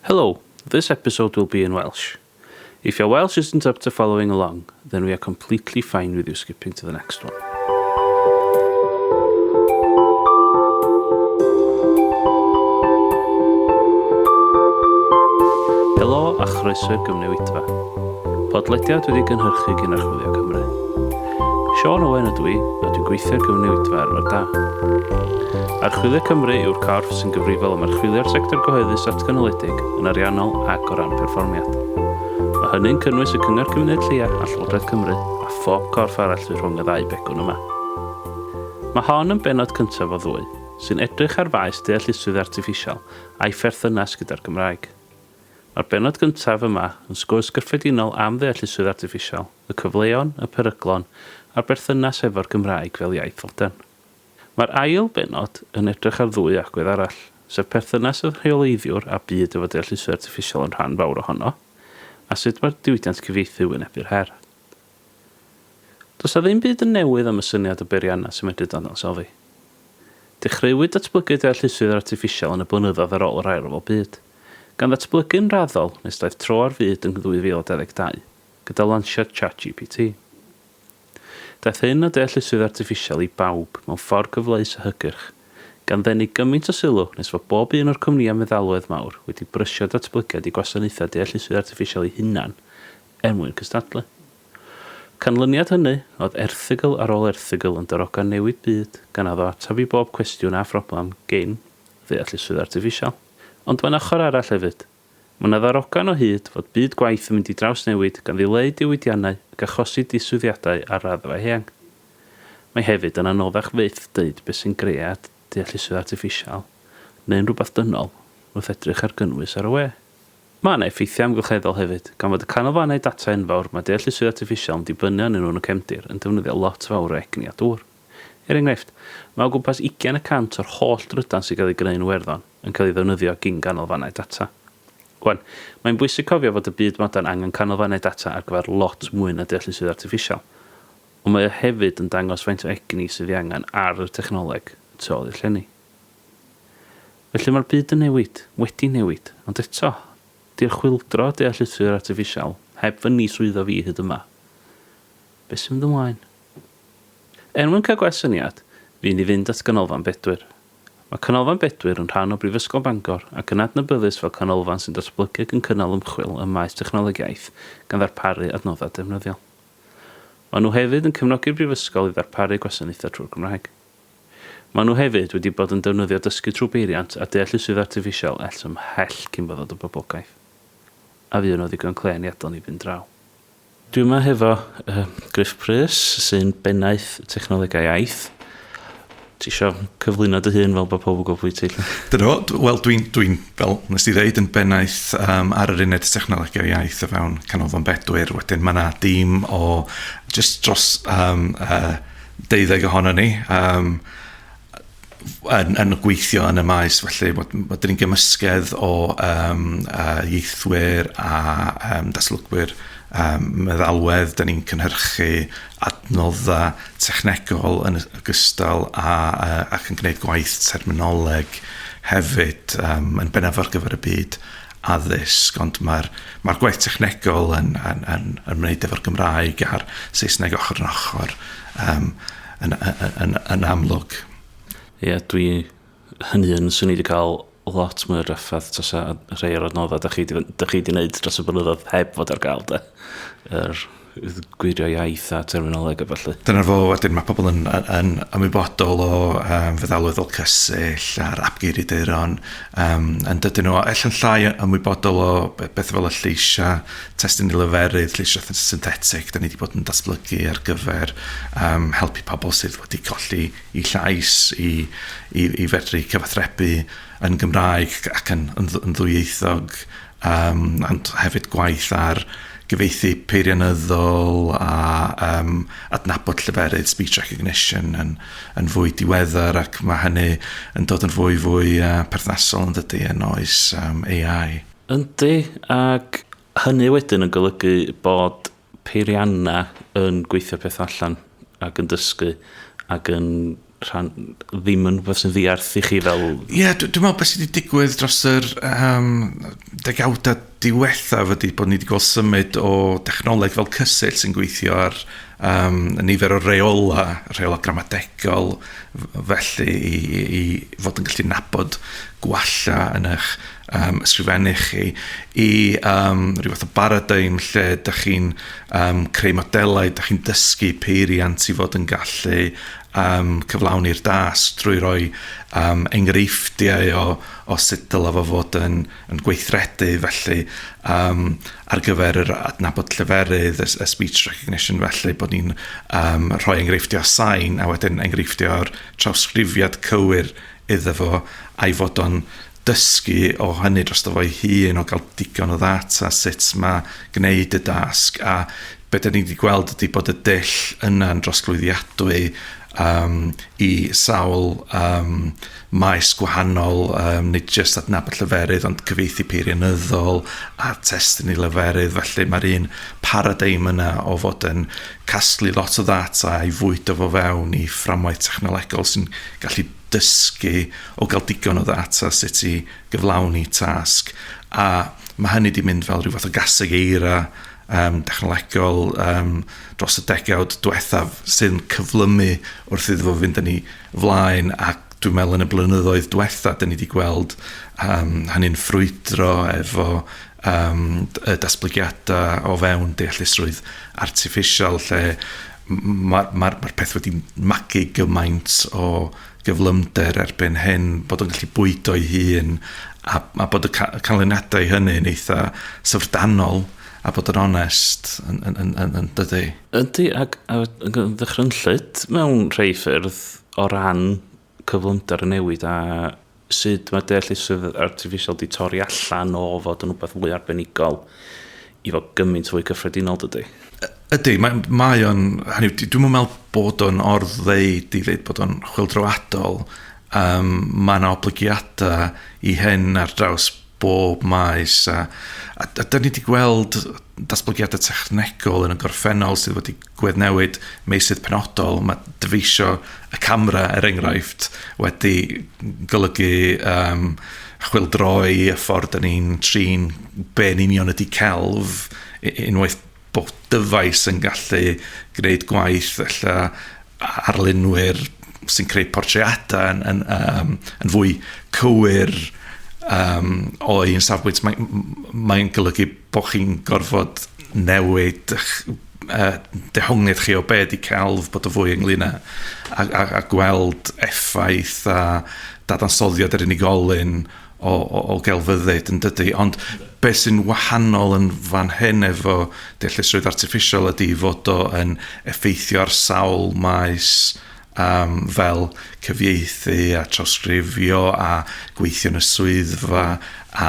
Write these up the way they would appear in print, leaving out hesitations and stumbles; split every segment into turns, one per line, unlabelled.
Hello, this episode will be in Welsh. If your Welsh isn't up to following along, then we are completely fine with you skipping to the next one. Helo a chroeso i'r Gyfnewidfa. Podlediad wedi gynhyrchu gan Archwilio Cymru. Siôn Owen ydw i, a dwi'n gweithio i'r Gyfnewidfa arfer da. Archwilio Cymru yw'r corff sy'n gyfrifol am archwilio'r sector gyhoeddus atganoledig yn ariannol ac o ran perfformiad. Mae hynny'n cynnwys y Cyngor Cymuned Lleia a Llywodraeth Cymru a phob corff arall sydd rhwng y ddau begwn yma. Mae hon yn bennod cyntaf o ddwy, sy'n edrych ar faes deallusrwydd artiffisial a'i pherthynas gyda'r Gymraeg. Mae'r bennod gyntaf yma yn sgwrs gyffredinol am ddeallusrwydd artiffisial, y cyfleon, y peryglon, a'r berthynas efo'r Gymraeg fel iaith fodern. Mae'r ail bennod yn edrych ar ddwy agwedd arall, sef perthynas y rheoleiddiwr a byd efo deallusrwydd artiffisial yn rhan fawr ohono, a sut mae'r diwydiant cyfieithu wynebu'r her. Does 'na ddim byd yn newydd am y syniad o beiriannau sy'n medru dadansoddi. Dechreuwyd datblygu deallusrwydd artiffisial yn y blynyddoedd ar ôl yr Ail Ryfel Byd, gan ddatblygu'n raddol nes daeth tro ar fyd yn 2022, gyda lansiad ChatGPT. Daeth hyn â deallusrwydd artiffisial i bawb mewn ffordd gyfleus a hygyrch, gan ddenu gymaint o sylw nes fod bob un o'r cwmnïau meddalwedd mawr wedi brysio datblygiad eu gwasanaethau deallusrwydd artiffisial eu hunain er mwyn cystadlu. Canlyniad hynny oedd erthygl ar ôl erthygl yn darogan newid byd gan addo ateb i bob cwestiwn a phroblem gin ddeallusrwydd artiffisial. Ond mae'n ochr arall hefyd. Mae 'na ddarogan o hyd fod byd gwaith yn mynd i drawsnewid gan ddileu diwydiannau ac achosi diswyddiadau ar raddfa eang. Mae hefyd yn anoddach fyth deud beth sy'n gread deallusrwydd artiffisial neu'n rhywbeth dynol wrth edrych ar gynnwys ar y we. Mae yna effeithiau amgylcheddol hefyd, gan fod y canolfannau data enfawr mae deallusrwydd artiffisial yn dibynnu arnyn nhw yn y cefndir yn defnyddio lot fawr o egni a dŵr. Er enghraifft, mae o gwmpas ugain y cant o'r holl drydan sy'n cael ei greu yn Iwerddon yn cael ei ddefnyddio gin ganolfannau data. Wan, mae'n bwysig cofio fod y byd modern angen canolfannau data ar gyfer lot mwy na deallusrwydd artiffisial, ond mae o hefyd yn dangos faint o egni sydd ei angen ar y technoleg y tu ôl i'r llenni. Felly mae'r byd yn newid, wedi newid, ond eto, 'di'r chwyldro deallusrwydd artiffisial heb fy niswyddo fi hyd yma. Be sy'n mynd ymlaen? Er mwyn cael gwell syniad, fu'n i fynd at Ganolfan Bedwyr. Mae Canolfan Bedwyr yn rhan o Brifysgol Bangor ac yn adnabyddus fel canolfan sy'n datblygu ac yn cynnal ymchwil ym maes technoleg iaith gan ddarparu adnoddau defnyddiol. Maen nhw hefyd yn cefnogi'r Brifysgol i ddarparu gwasanaethau trwy'r Gymraeg. Maen nhw hefyd wedi bod yn defnyddio dysgu trwy beiriant a deallusrwydd artiffisial ers ymhell cyn bod o boblogaidd. A fuon nhw ddigon clên i adael ni fynd draw. Dwi yma hefo uh, Griff Prys, sy'n bennaeth technolegau iaith. Ti isio cyflwyno dy hun fel bod pawb yn gwybod pwy ti?
Dyna fo. Wel, dwi'n, dwi fel nes ti ddeud, yn bennaeth um, ar yr uned technolegau iaith o fewn Canolfan Bedwyr. Wedyn mae yna dîm o just dros um, uh, deuddeg ohono ni. Um, yn, yn gweithio yn y maes, felly bod, bod ni'n gymysgedd o um, uh, ieithwyr a um, datblygwyr um, meddalwedd, da ni'n cynhyrchu adnoddau technegol yn ogystal a, uh, ac yn gwneud gwaith terminoleg hefyd um, yn bennaf ar gyfer y byd addysg, ond mae'r mae gwaith technegol yn, yn, yn, yn wneud efo'r Gymraeg a'r Saesneg ochr yn ochr. Um, yn, yn, yn, yn amlwg.
Ie, yeah, dwi hynny yn swn i wedi cael lot mwy o drafferth tasa rhai o'r adnoddau da chi wedi wneud dros y blynyddoedd heb fod ar gael de. Yr gwirio iaith a terminoleg a felly.
Dyna fo, wedyn mae pobl yn, yn, yn ymwybodol o um, feddalwedd fel cysill a'r ap geiriaduron, um, yn dydyn nhw allan llai ymwybodol o beth fel y lleisiau testun i leferydd, lleisiau synthetig, da ni wedi bod yn datblygu ar gyfer um, helpu pobl sydd wedi colli i llais i, i, i fedru cyfathrebu yn Gymraeg ac yn, yn, yn ddwyieithog, um, ond hefyd gwaith ar gyfieithu peirianyddol a um, adnabod lleferydd, speech recognition yn, yn fwy diweddar ac mae hynny yn dod yn fwy fwy uh, perthnasol yn dydy yn oes um, AI.
Yndi, ac hynny wedyn yn golygu bod peiriannau yn gweithio peth allan ac yn dysgu ac yn rhan, ddim yn rhywbeth sy'n ddiarth i chi fel...
Ie, yeah, dwi'n meddwl beth sydd wedi digwydd dros yr um, degawdau diwethaf ydy bod ni wedi gweld symud o dechnoleg fel Cysill sy'n gweithio ar nifer o reola, reola gramadegol felly i fod yn gallu nabod gwalla yn eich ysgrifennu chi, i rhyw fath o baradigm lle dych chi'n creu modelau, dych chi'n dysgu peiriant i fod yn gallu cyflawni'r dasg drwy roi enghreifftiau o sut dylai fo fod yn gweithredu. Felly ar gyfer yr adnabod lleferydd, y speech recognition, felly bod ni'n rhoi enghreifftiau sain a wedyn enghreifftiau o'r trawsgrifiad cywir iddo fo, a'i fod o'n dysgu o hynny drosto fo'i hun, o gael digon o ddata sut mae gwneud y dasg. A be da ni wedi gweld ydy bod y dull yna'n drosglwyddiadwy i sawl maes gwahanol, nid jyst adnabod lleferydd, ond cyfieithu peirianyddol a testun i leferydd. Felly mae'r un paradigm yna o fod yn casglu lot o ddata a'i fwydo fo fewn i fframwaith technolegol sy'n gallu dysgu o gael digon o ddata sut i gyflawni tasg. A mae hynny wedi mynd fel rhyw fath o gaseg eira technolegol dros y degawd diwethaf sy'n cyflymu wrth iddo fo fynd yn ei flaen, a dwi'n meddwl yn y blynyddoedd diwethaf dyn ni wedi gweld hynny'n ffrwydro efo y datblygiadau o fewn deallusrwydd artiffisial, lle mae'r ma peth wedi magu gymaint o gyflymder erbyn hyn, bod o'n gallu bwydo ei hun, a bod y canlyniadau hynny'n eitha syfrdanol, a bod yn onest, yn dydy.
Ydy, ac yn ddychrynllyd mewn rhai ffyrdd o ran cyflymder y newid a sut mae deallusrwydd artiffisial di torri allan o fod yn rhywbeth fwy arbenigol i fod gymaint fwy cyffredinol, dydy?
Ydy, mae o'n, hynny, dwi'n meddwl bod o'n or-ddeud i ddeud bod o'n chwyldroadol. Mae yna oblygiadau i hyn ar draws bob maes, a da ni wedi gweld datblygiadau technegol yn y gorffennol sydd wedi gweddnewid meysydd penodol. Mae dyfeisio y camera, er enghraifft, wedi golygu chwyldroi y ffordd da ni'n trin be'n union ydy celf, unwaith bod dyfais yn gallu gwneud gwaith ella arlunwyr sy'n creu portreadau yn fwy cywir o un safbwynt. Mae'n golygu bod chi'n gorfod newid eich dehongliad chi o be ydy celf, bod o fwy ynglyn â gweld effaith a dadansoddiad yr unigolyn o gelfyddyd, yn dydy. Ond beth sy'n wahanol yn fan hyn efo deallusrwydd artiffisial ydy fod o yn effeithio ar sawl maes, fel cyfieithu a trawsgrifio a gweithio yn y swyddfa a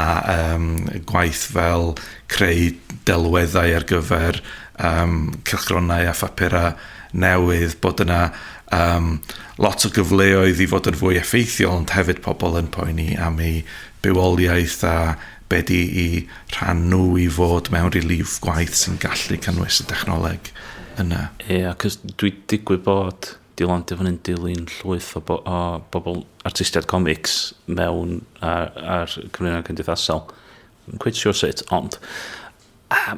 gwaith fel creu delweddau ar gyfer cylchgronau a phapurau newydd, bod yna lot o gyfleoedd i fod yn fwy effeithiol, ond hefyd pobl yn poeni am eu bywoliaeth a be di i rhan nhw i fod mewn relief gwaith sy'n gallu cynnwys y dechnoleg yna.
Ie, yeah, cos dwi digwydd bod di landio fan dilyn llwyth o bobl artistiaid comics mewn ar cyfryngau cymdeithasol. I'm quite sure sut, ond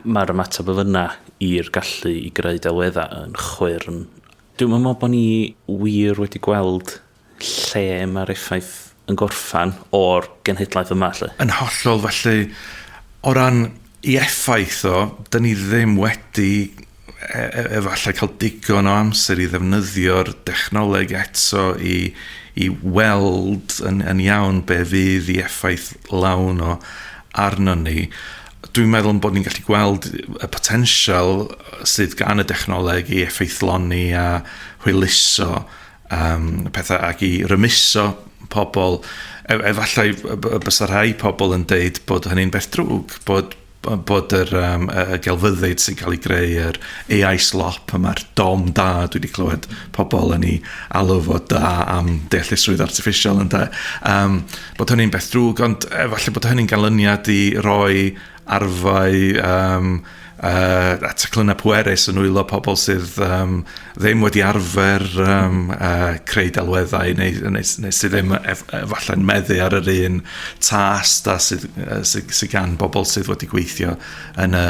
mae'r ymateb o fyna i'r gallu i greu delweddau yn chwyrn. Dwi'n meddwl bod ni wir wedi gweld lle mae'r effaith yn gorffan o'r genhedlaeth yma, lle.
Yn hollol, felly, o ran i effaith o, dyn ni ddim wedi efallai cael digon o amser i ddefnyddio'r dechnoleg eto i weld yn iawn be fydd i effaith lawn o arno ni. Dwi'n meddwl bod ni'n gallu gweld y potensial sydd gan y dechnoleg i effeithloni a hwyluso pethau ac i rymuso pobl. Efallai bysa rhai pobl yn deud bod hynny'n beth drwg, bod y gelfyddyd sy'n cael ei greu, yr AI slop yma'r dom da, dwi wedi clywed pobl yn ei alw fo da am deallusrwydd artiffisial, ynde. Bod hynny'n beth drwg, ond efallai bod hynny'n ganlyniad i roi arfau a teclynnau pwerus yn nwylo pobl sydd ddim wedi arfer creu delweddau neu sydd ddim efallai'n meddu ar yr un tast a sydd gan bobl sydd wedi gweithio yn y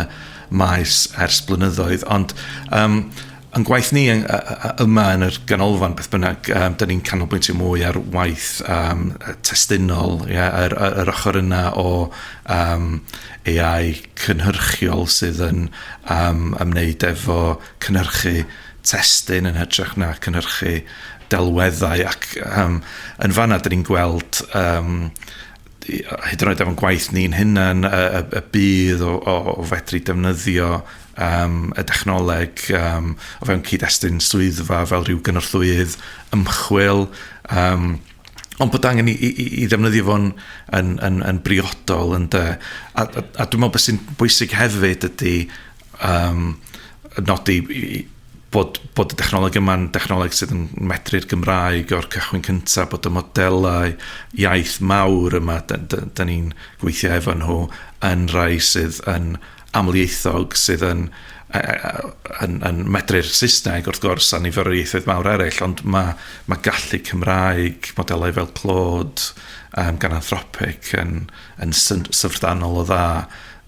maes ers blynyddoedd. Ond yn gwaith ni yma yn yr ganolfan, beth bynnag, dyn ni'n canolbwyntio mwy ar waith testunol, ie, yr ochr yna o AI cynhyrchiol sydd yn ymwneud efo cynhyrchu testun yn hytrach na cynhyrchu delweddau, ac yn fanna dyn ni'n gweld hyd yn oed efo'n gwaith ni'n hunan y budd o fedru defnyddio y dechnoleg o fewn cyd-destun swyddfa fel rhyw gynorthwyydd ymchwil, ond bod angen i ddefnyddio fo'n yn briodol, ynde. A dwi'n meddwl beth sy'n bwysig hefyd ydy nodi bod y dechnoleg yma'n dechnoleg sydd yn medru'r Gymraeg o'r cychwyn cyntaf, bod y modelau iaith mawr yma da ni'n gweithio efo nhw yn rai sydd yn amlieithog, sydd yn medru'r Saesneg wrth gwrs a nifer o ieithoedd mawr eraill, ond mae gallu Cymraeg, modelau fel Claude gan Anthropic yn syfrdanol o dda.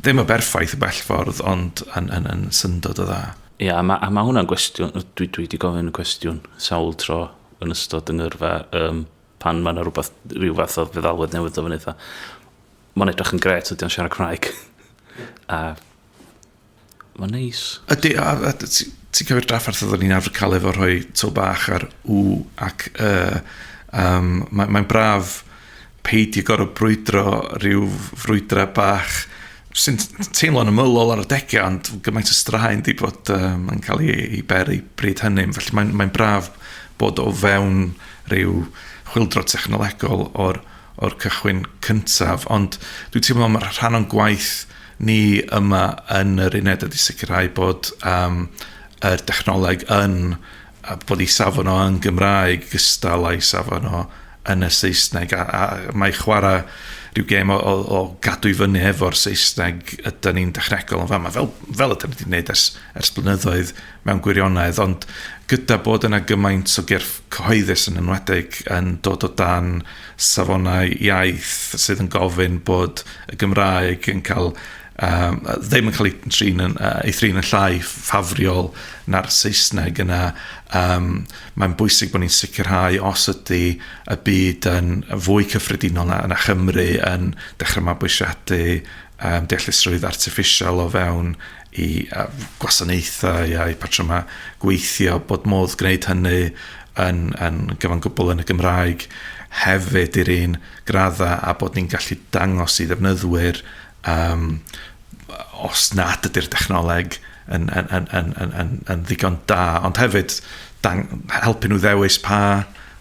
Ddim yn berffaith o bell ffordd, ond yn syndod o dda.
Ie, a ma hwnna'n gwestiwn, dwi wedi gofyn y cwestiwn sawl tro yn ystod yng ngyrfa, pan mae yna rhywbeth, rhyw fath o feddalwedd newydd o fyny, mae'n edrych yn gret ydy o'n siarad Cymraeg. A mae'n neis.
Ydy, a ti'n cofio'r drafferth oedden ni'n arfer cael efo rhoi to bach ar W ac Y. Mae'n braf peidio gorfod brwydro rhyw frwydrau bach sy'n teimlo'n ymylol ar adegau, ond gymaint o straen di bod yn cael ei beri bryd hynny. Felly mae'n braf bod o fewn rhyw chwyldro technolegol o'r cychwyn cyntaf, ond dwi'n teimlo mae rhan o'n gwaith ni yma yn yr uned ydy sicrhau bod yr dechnoleg yn, bod ei safon o yn Gymraeg gystal a'i safon o yn y Saesneg, a mae chwarae rhyw gêm o gadw i fyny efo'r Saesneg ydy ni'n dechnegol yn fama, fel ydyn ni wedi gwneud ers blynyddoedd mewn gwirionedd, ond gyda bod yna gymaint o gyrff cyhoeddus yn enwedig yn dod o dan safonau iaith sydd yn gofyn bod y Gymraeg yn cael ddim yn cael ei thrin yn llai ffafriol na'r Saesneg yna, mae'n bwysig bod ni'n sicrhau os ydy y byd yn fwy cyffredinol na Chymru yn dechrau mabwysiadu deallusrwydd artiffisial o fewn i gwasanaethau a'i patrymau gweithio, bod modd gwneud hynny yn gyfan gwbl yn y Gymraeg hefyd i'r un graddau, a bod ni'n gallu dangos i ddefnyddwyr os nad ydy'r dechnoleg yn ddigon da, ond hefyd helpu nhw ddewis pa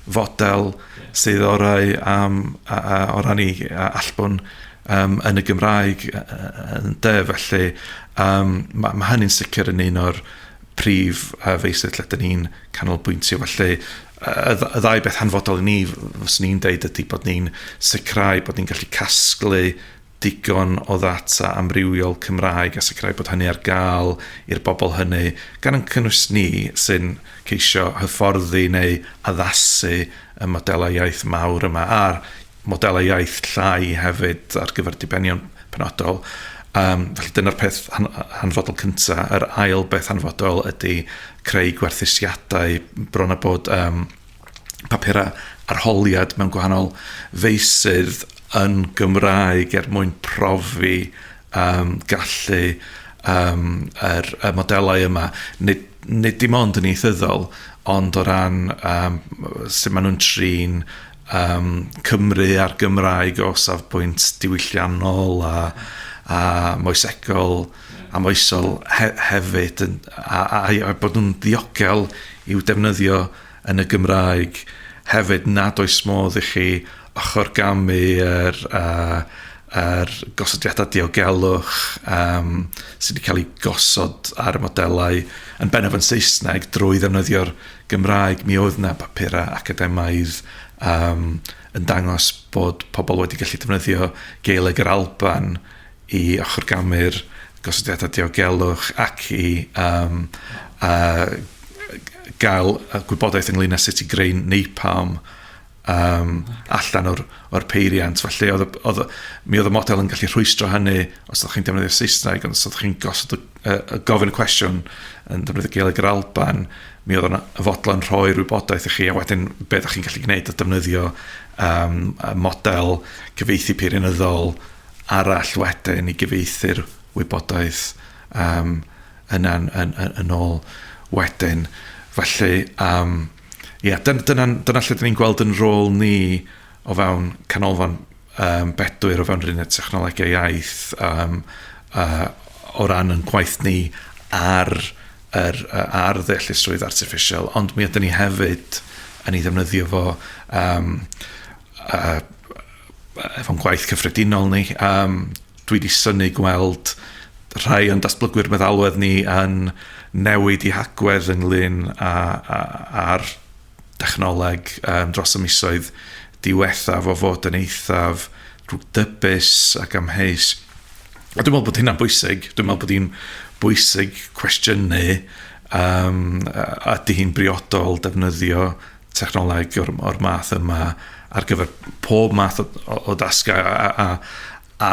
fodel sydd orau o ran i allbwn yn y Gymraeg ynde. Felly mae hynny'n sicr yn un o'r prif feysydd lle dyn ni'n canolbwyntio. Felly y ddau beth hanfodol i ni, fyswn i'n deud, ydy bod ni'n sicrhau bod ni'n gallu casglu digon o ddata amrywiol Cymraeg a sicrhau bod hynny ar gael i'r bobl hynny, gan yn cynnwys ni sy'n ceisio hyfforddi neu addasu y modelau iaith mawr yma a'r modelau iaith llai hefyd ar gyfer dibenion penodol. Felly dyna'r peth hanfodol cyntaf. Yr ail beth hanfodol ydy creu gwerthusiadau, bron a bod papurau arholiad mewn gwahanol feysydd yn Gymraeg er mwyn profi gallu y modelau yma. Nid dim ond yn ieithyddol, ond o ran sut maen nhw'n trin Cymru a'r Gymraeg o safbwynt diwylliannol a moesegol a moesol hefyd, a bod nhw'n ddiogel i'w defnyddio yn y Gymraeg hefyd, nad oes modd i chi ochrgamu yr gosodiadau diogelwch sydd wedi cael ei gosod ar y modelau yn bennaf yn Saesneg drwy ddefnyddio'r Gymraeg. Mi oedd yna papurau academaidd yn dangos bod pobl wedi gallu defnyddio Gaeleg yr Alban i ochrgamu'r gosodiadau diogelwch ac i gael gwybodaeth ynglyn â sut i greu napalm allan o'r peiriant. Felly oedd, oedd, mi oedd y model yn gallu rhwystro hynny os ydych chi'n defnyddio'r Saesneg, ond os ydych chi'n gosod gofyn y cwestiwn yn defnyddio Gaeleg yr Alban, mi oedd o'n fodlon rhoi'r wybodaeth i chi, a wedyn be ydych chi'n gallu gwneud oedd defnyddio model cyfieithu peirianyddol arall wedyn i gyfieithu'r wybodaeth yna'n yn ôl wedyn. Felly, ie, dyna lle dyn ni'n gweld yn rôl ni o fewn Canolfan Bedwyr, o fewn yr uned technolegau iaith, o ran yn gwaith ni ar ddeallusrwydd artiffisial, ond mi ydyn ni hefyd yn ei ddefnyddio fo efo'n gwaith cyffredinol ni. Dwi wedi synnu gweld rhai o'n datblygwyr meddalwedd ni yn newid i hagwedd ynglyn â'r dechnoleg dros y misoedd diwethaf o fod yn eithaf drwgdybus ac amheus. A dwi'n meddwl bod hynna'n bwysig. Dwi'n meddwl bod hi'n bwysig cwestiynu a ydy hi'n briodol defnyddio technoleg o'r math yma ar gyfer pob math o dasgau a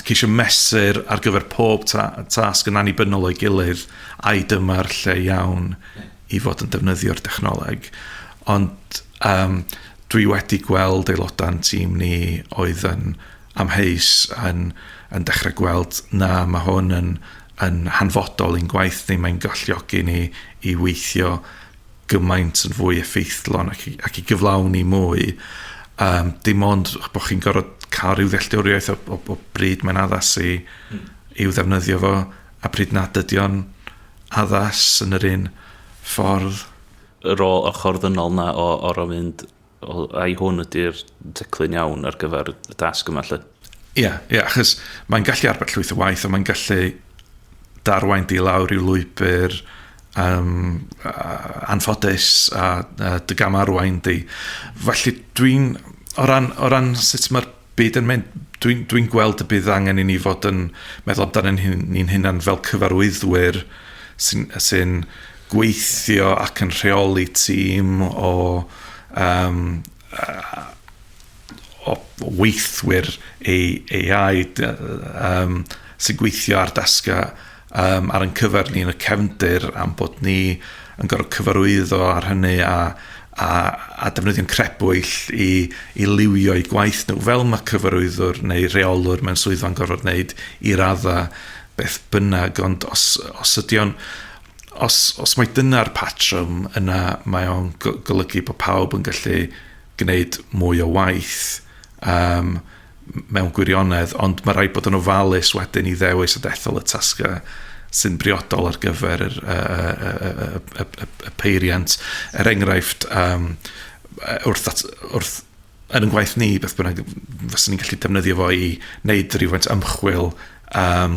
ceisio mesur ar gyfer pob tasg yn annibynnol o'i gilydd, ai dyma'r lle iawn i fod yn defnyddio'r dechnoleg. Ond dwi wedi gweld aelodau'n tîm ni oedd yn amheus yn dechrau gweld na, mae hwn yn hanfodol i'n gwaith ni, mae'n galluogi ni i weithio gymaint yn fwy effeithlon ac i gyflawni mwy. Dim ond bod chi'n gorfod cael rhyw ddealltwriaeth o bryd mae'n addas i'w ddefnyddio fo a pryd nad ydy o'n addas yn yr un ffordd.
Y rôl ochr ddynol na o mynd, ai hwn ydy'r teclyn iawn ar gyfer y dasg yma, lle?
Ie, achos mae'n gallu arbed llwyth o waith, a mae'n gallu darwain di lawr i'w lwybr anffodus a dy gam arwain di. Felly dwi'n, o ran sut mae'r byd yn mynd, dwi'n gweld y bydd angen i ni fod yn meddwl amdano ni'n hunan fel cyfarwyddwyr sy'n gweithio ac yn rheoli tîm o weithwyr AI sy'n gweithio ar dasgau ar ein cyfer ni yn y cefndir, am bod ni yn gorfod cyfarwyddo ar hynny a defnyddio'n crebwyll i liwio eu gwaith nhw, fel mae cyfarwyddwr neu rheolwr mewn swyddfa'n gorfod wneud i raddau beth bynnag. Ond os ydy o'n os mae dyna'r patrwm yna, mae o'n golygu bod pawb yn gallu gwneud mwy o waith mewn gwirionedd, ond mae rhaid bod yn ofalus wedyn i ddewis a dethol y tasgau sy'n briodol ar gyfer y peiriant. Er enghraifft, wrth yn ein gwaith ni, beth bynnag, fyswn ni'n gallu defnyddio fo i wneud rhywfaint ymchwil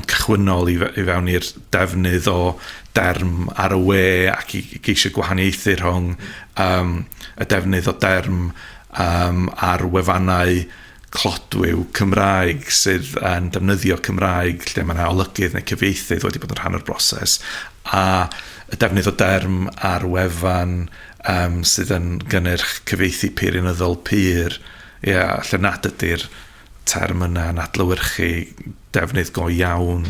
cychwynnol i fewn i'r defnydd o derm ar y we ac i geisio gwahaniaethu rhwng y defnydd o derm ar wefannau clodwiw Cymraeg sydd yn defnyddio Cymraeg lle mae yna olygydd neu cyfieithydd wedi bod yn rhan o'r broses, a y defnydd o derm ar wefan sydd yn gynnyrch cyfieithu peirianyddol pur, ia, lle nad ydy'r term yna yn adlewyrchu defnydd go iawn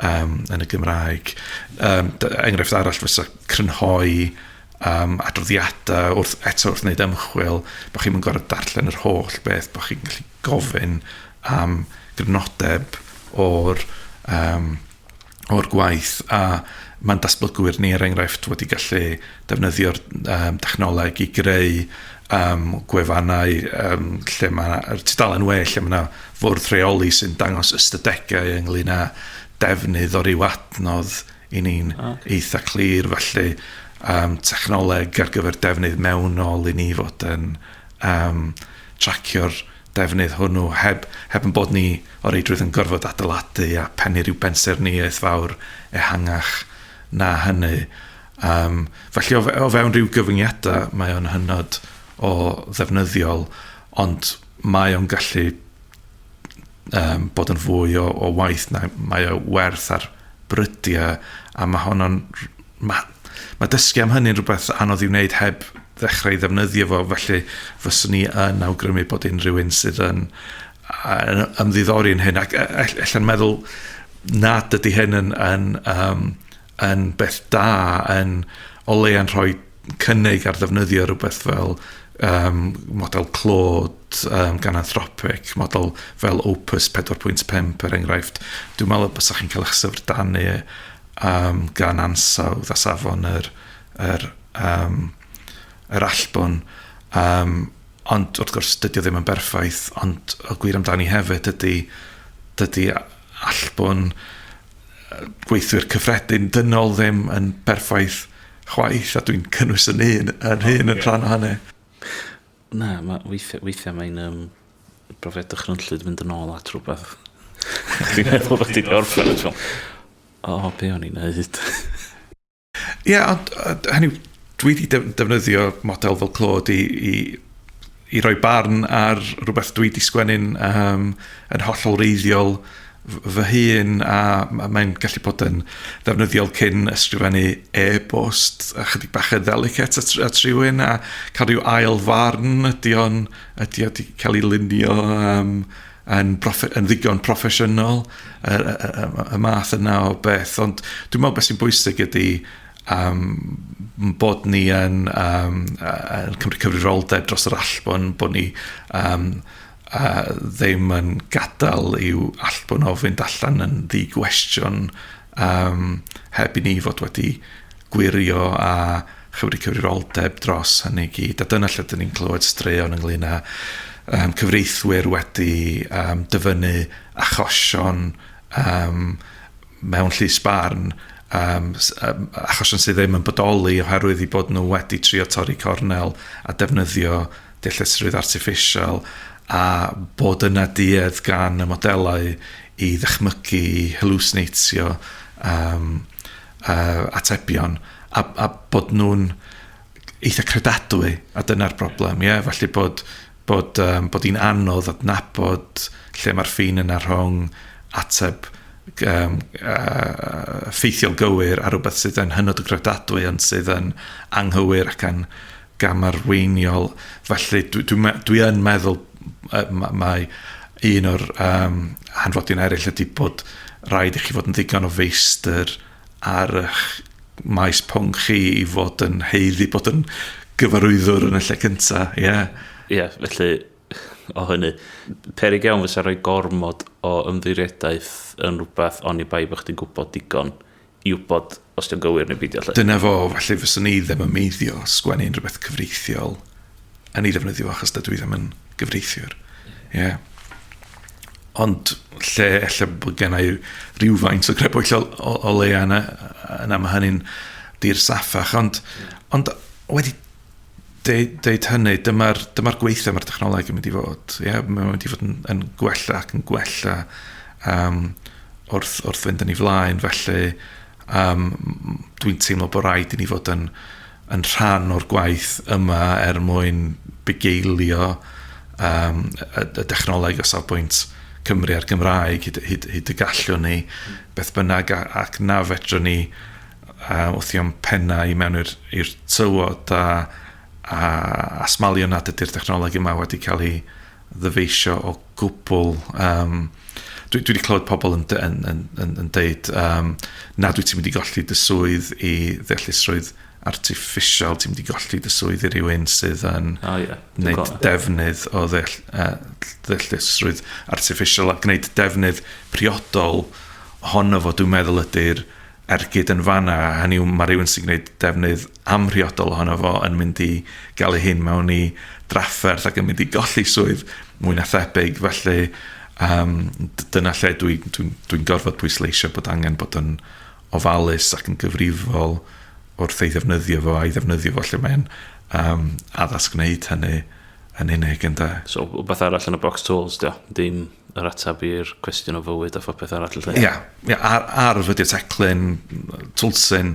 yn y Gymraeg. Enghraifft arall fysa crynhoi adroddiadau wrth wneud ymchwil, bod chi'n gorfod darllen yr holl beth, bod chi'n gallu gofyn am grynodeb o'r gwaith, a mae'n datblygwyr ni, er enghraifft, wedi gallu defnyddio'r technoleg i greu gwefannau lle mae'r tudalen we lle mae yna fwrdd rheoli sy'n dangos ystadegau ynglyn â defnydd o ryw adnodd i ni'n eitha clir. Felly technoleg ar gyfer defnydd mewnol i ni fod yn tracio'r defnydd hwnnw heb yn bod ni o reidrwydd yn gorfod adeiladu a pennu rhyw bensaernïaeth fawr ehangach na hynny. Felly o fewn rhyw gyfyngiadau mae o'n hynod o ddefnyddiol, ond mae o'n gallu bod yn fwy o waith na mae o werth ar brydiau, a mae honno'n... Mae dysgu am hynny'n rhywbeth anodd i'w wneud heb ddechrau i ddefnyddio fo, felly fyswn ni yn awgrymu bod unrhyw un sydd yn ymddiddori yn hyn, ac ella'n meddwl nad ydy hyn yn beth da, yn o leia'n rhoi cynnig ar ddefnyddio rhywbeth fel model Claude gan Anthropic, model fel Opus 4.5 er enghraifft. Dwi'n meddwl bysach chi'n cael eich syfrdanu gan ansawdd a safon yr allbwn. Ond wrth gwrs dydy o ddim yn berffaith, ond y gwir amdani hefyd dydy allbwn gweithwyr cyffredin dynol ddim yn berffaith chwaith, a dwi'n cynnwys yn hun yn rhan o hynny.
Na, weithiau mae'n brofiad dychrynllyd mynd yn ôl at rhywbeth. Dwi'n meddwl bod ti 'di orffen, a o, be o'n i'n neud?
Ie, ond hynny, dwi wedi defnyddio model fel Claude i roi barn ar rhywbeth dwi wedi sgwennu'n yn hollol wreiddiol fy hun, a mae'n gallu bod yn ddefnyddiol cyn ysgrifennu e-bost a chydig bach yn ddelicate at rhywun a cael rhyw ail farn, ydy o'n ydy o wedi cael ei lunio yn ddigon proffesiynol, y math yna o beth. Ond dwi'n meddwl beth sy'n bwysig ydy bod ni yn cymryd cyfrifoldeb dros yr allbwn, bod ni ddim yn gadael i'w allbwn o fynd allan yn ddi-gwestiwn heb i ni fod wedi gwirio a chymryd cyfrifoldeb dros hynny gyd. A dyna lle dyn ni'n clywed straeon ynglyn â cyfreithwyr wedi dyfynnu achosion mewn llys barn, achosion sydd ddim yn bodoli oherwydd i bod nhw wedi trio torri cornel a defnyddio deallusrwydd artiffisial, a bod yna duedd gan y modelau i ddychmygu, i hallucinatio atebion, a bod nhw'n eitha credadwy, a dyna'r broblem, ie? Felly bod hi'n anodd adnabod lle mae'r ffin yna rhwng ateb ffeithiol gywir a rhywbeth sydd yn hynod o gredadwy ond sydd yn anghywir ac yn gamarweiniol. Felly dwi yn meddwl mae un o'r hanfodion eraill ydy bod rhaid i chi fod yn ddigon o feistr ar eich maes pwnc chi i fod yn haeddu bod yn gyfarwyddwr yn y lle cynta. Ie,
yeah, felly o hynny, peryg iawn fysa rhoi gormod o ymddiriedaeth yn rhywbeth oni bai bod chdi'n gwybod digon i wybod os di'n gywir neu beidio.
Dyna fo, felly fyswn i ddim yn meiddio sgwennu unrhyw beth cyfreithiol yn ei ddefnyddio achos dydw i ddim yn gyfreithiwr. Ie. Yeah. Ond lle ella bod gen i rhywfaint o grebwyll o leia yna mae hynny'n dir saffach. Ond wedi deud hynny, dyma'r gweithio mae'r technoleg yn mynd i fod. Yeah? Mae'n mynd i fod yn gwella ac yn gwella wrth fynd yn ei flaen. Felly dwi'n teimlo bod rhaid i ni fod yn rhan o'r gwaith yma er mwyn bugeilio y dechnoleg o safbwynt Cymru a'r Gymraeg hyd y gallwn ni, beth bynnag, ac na fedrwn ni wthio'n pennau i mewn i'r tywod a smalio nad ydy'r dechnoleg yma wedi cael ei ddyfeisio o gwbl. Dwi wedi clywed pobl yn deud na dwi ti'n mynd i golli dy swydd i ddeallusrwydd artiffisial, ti'n mynd i golli dy swydd i rywun sydd yn gwneud defnydd o ddeallusrwydd artiffisial a gwneud defnydd priodol ohono fo, dwi'n meddwl ydy'r ergyd yn fanna. Hynny yw, mae rhywun sy'n gwneud defnydd amhriodol ohono fo yn mynd i gael ei hun mewn i drafferth ac yn mynd i golli swydd mwy na thebyg. Felly dyna lle dwi'n gorfod pwysleisio bod angen bod yn ofalus ac yn gyfrifol wrth ei ddefnyddio fo a'i ddefnyddio fo lle mae'n addas gwneud hynny yn unig, ynde.
So, wbeth arall yn y box tools, dio? Dim yr ateb i'r cwestiwn o fywyd a phopeth arall.
Ie, arf ydy'r teclyn, twlsyn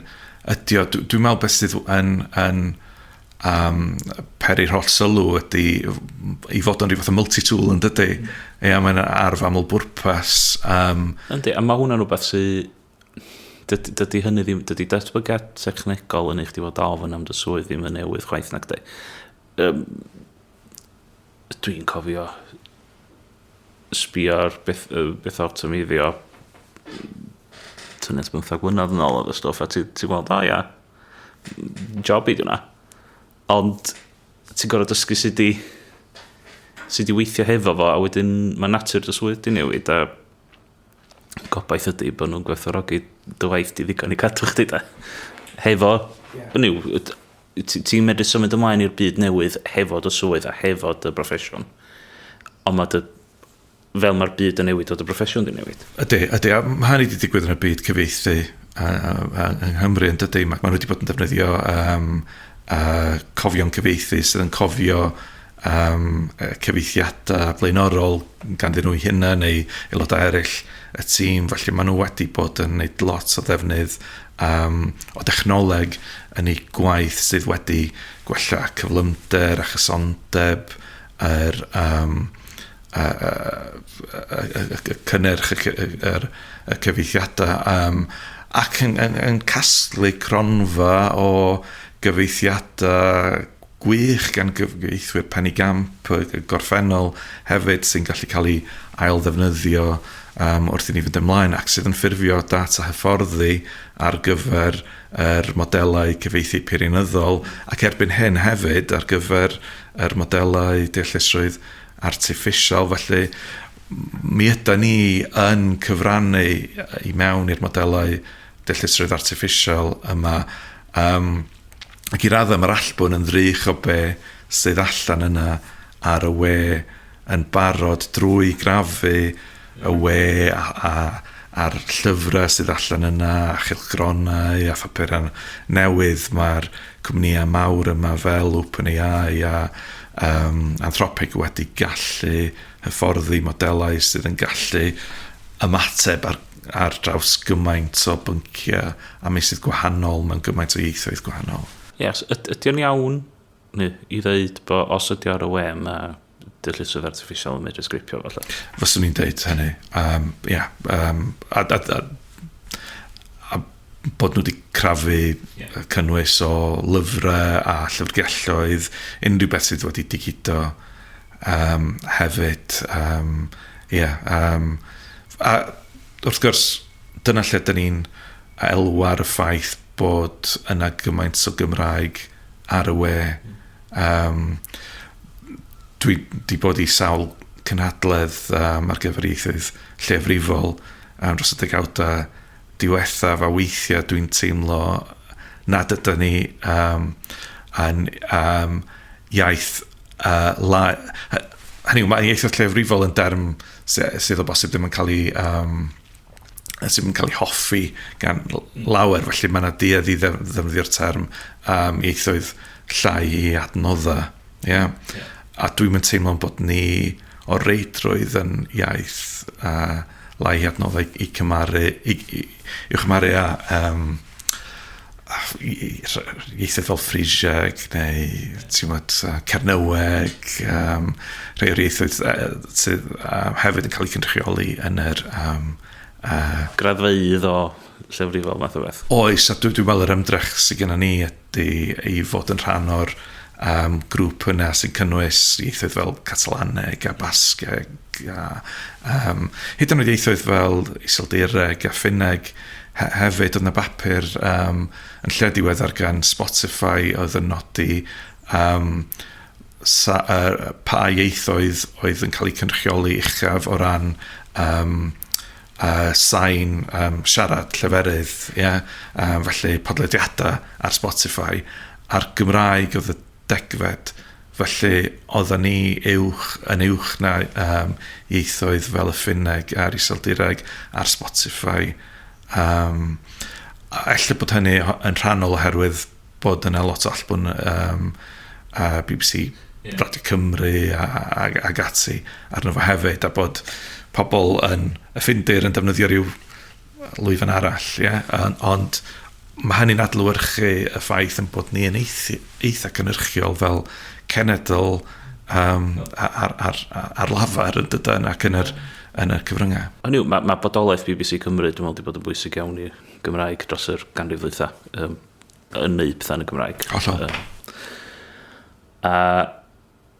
ydy o. Dwi'n meddwl beth sydd yn peri'r holl sylw ydy i fod yn rhyw fath o multi-tool yn dydy. Ia, mae'n arf aml bwrpas.
Yndi, a mae hwnna'n rhywbeth sydd... Dydy hynny ddim... Dydy datblygiad technegol yn eich di fod ofn am dy swydd ddim yn newydd chwaith nag di. Dwi'n cofio sbio ar beth, beth awtomeiddio tynnu at 15 mlynedd yn ôl oedd y stwff, a ti'n ti gweld, o ia, job i di hwnna. Ond ti'n gorfod dysgu sut i weithio hefo fo, a wedyn mae natur dy swydd di newid, a gobaith ydy bod nhw'n gwerthfawrogi dy waith di ddigon i cadw chdi da. Hefo, yeah. Ti'n medru symud ymlaen i'r byd newydd hefo dy swydd a hefo dy broffesiwn. Ond mae dy, fel mae'r byd yn newid, o dy broffesiwn di newid.
Ydy, ydy, a mae hynny wedi digwydd yn y byd cyfieithu yng Nghymru yn dydy. Mae nhw wedi bod yn defnyddio cofion cyfieithu sydd yn cofio cyfieithiadau blaenorol ganddyn nhw eu hunain neu aelodau eraill y tîm. Felly maen nhw wedi bod yn gwneud lot o ddefnydd o dechnoleg yn eu gwaith sydd wedi gwella cyflymder a chysondeb yr y cynnyrch, y cyfieithiadau, ac yn casglu cronfa o gyfieithiadau gwych gan gyfieithwyr penigamp y gorffennol hefyd sy'n gallu cael ei ail ddefnyddio wrth i ni fynd ymlaen ac sydd yn ffurfio data hyfforddi ar gyfer yr modelau cyfieithu peirianyddol ac erbyn hyn hefyd ar gyfer yr modelau deallusrwydd artiffisial. Felly mi yda ni yn cyfrannu i mewn i'r modelau deallusrwydd artiffisial yma. Ac i raddau mae'r allbwn yn ddrych o be sydd allan yna ar y we yn barod drwy grafu y we a'r llyfrau sydd allan yna, a chylchgronau a phapurau newydd. Mae'r cwmnïau mawr yma fel OpenAI a Anthropic wedi gallu hyfforddi modelau sydd yn gallu ymateb ar draws gymaint o bynciau a meysydd gwahanol mewn gymaint o ieithoedd gwahanol.
Yes, ydy o'n iawn neu, i ddeud bod os ydy ar y we mae deallusrwydd artiffisial yn medru sgripio falle?
Fyswn i'n deud hynny. Yeah, a bod nhw wedi crafu cynnwys o lyfrau a llyfrgelloedd, unrhyw beth sydd wedi digido hefyd. A wrth gwrs, dyna lle dyn ni'n elwa ar y ffaith bod yna gymaint o Gymraeg ar y we. Dwi wedi bod i sawl cynhadledd ar gyfer ieithoedd lleiafrifol dros y degawdau diwethaf, a weithiau dwi'n teimlo nad ydyn ni yn iaith hynny yw, mae ieithoedd lleiafrifol yn derm sydd o bosib ddim yn cael ei sydd yn cael ei hoffi gan lawer, felly mae yna duedd i ddefnyddio'r term ieithoedd llai i adnoddau. Yeah. Yeah. A dwi'n mynd teimlo bod ni o reidrwydd yn iaith lai i adnoddau i cymaru, i'w chymaru â ieithoedd fel Frisieg neu ti'n gwbod, Cernyweg, rhai o'r ieithoedd sydd hefyd yn cael eu cynrychioli yn yr
graddfeydd o lleiafrifol math o beth.
Oes, a dwi'n meddwl yr ymdrech sydd gennym ni ydy i fod yn rhan o'r grŵp yna sy'n cynnwys ieithoedd fel Catalaneg a Basgeg a hyd yn oed ieithoedd fel Iseldireg a Ffinneg hefyd. Oedd yna bapur yn lle diweddar gan Spotify oedd yn nodi pa ieithoedd oedd yn cael eu cynrychioli uchaf o ran sain siarad lleferydd, yeah? Felly podlediadau ar Spotify, a'r Gymraeg oedd y degfed, felly oedden ni yn uwch na ieithoedd fel y Ffinneg a'r Iseldireg ar Spotify. A ella bod hynny yn rhannol oherwydd bod yna lot o allbwn BBC, Radio Cymru ag ati arno fo hefyd, a bod pobl yn y Ffindir yn defnyddio rhyw lwyfan arall, yeah? Ond Mae hynny'n adlewyrchu y ffaith yn bod ni yn eitha cynhyrchiol fel cenedl ar lafar yn dydyn ac yn y cyfryngau.
Hynny yw, mae bodolaeth BBC Cymru, dwi'n meddwl, wedi bod yn bwysig iawn i Gymraeg dros yr ganrif ddwytha, yn neud pethau yn y Gymraeg.
Hollol.
A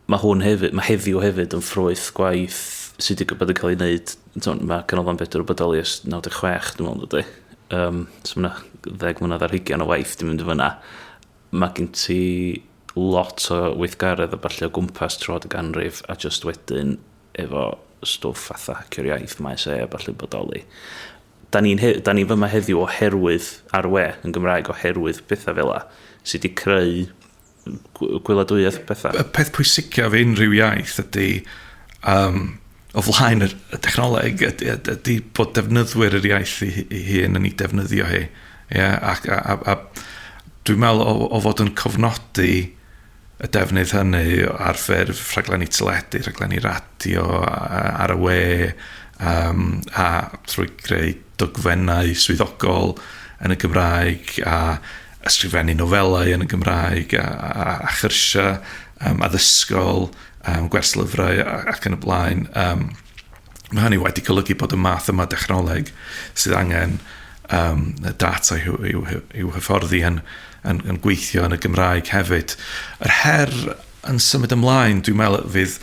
mae hwn hefyd, mae heddiw hefyd yn ffrwyth gwaith sydd wedi bod yn cael ei wneud, mae Canolfan Bedwyr yn bodoli ers 96, dwi'n meddwl, dydy. So mae yna 10 mlynedd ar hugain o waith di mynd i fyna. Mae gen ti lot o weithgaredd a ballu o gwmpas troad y ganrif a just wedyn efo stwff fatha Hacio'r Iaith, Maes E a ballu bodoli. Da ni fyma heddiw oherwydd ar we yn Gymraeg, oherwydd pethau fel 'a sydd wedi creu gweladwyaeth pethau.
Y peth pwysicaf unrhyw iaith ydy, o flaen y technoleg, ydy bod defnyddwyr yr iaith ei hun yn ei defnyddio hi. Yeah, ac, a dwi'n meddwl o fod yn cofnodi y defnydd hynny ar ffurf rhaglenni teledu, rhaglenni radio, ar y we, a trwy greu dogfennau swyddogol yn y Gymraeg, a ysgrifennu nofelau yn y Gymraeg, a chyrsiau addysgol, gwerslyfrau ac yn y blaen. Mae hynny wedi golygu bod y math yma dechnoleg sydd angen y data i'w hyfforddi yn gweithio yn y Gymraeg hefyd. Yr her yn symud ymlaen, dwi'n meddwl, fydd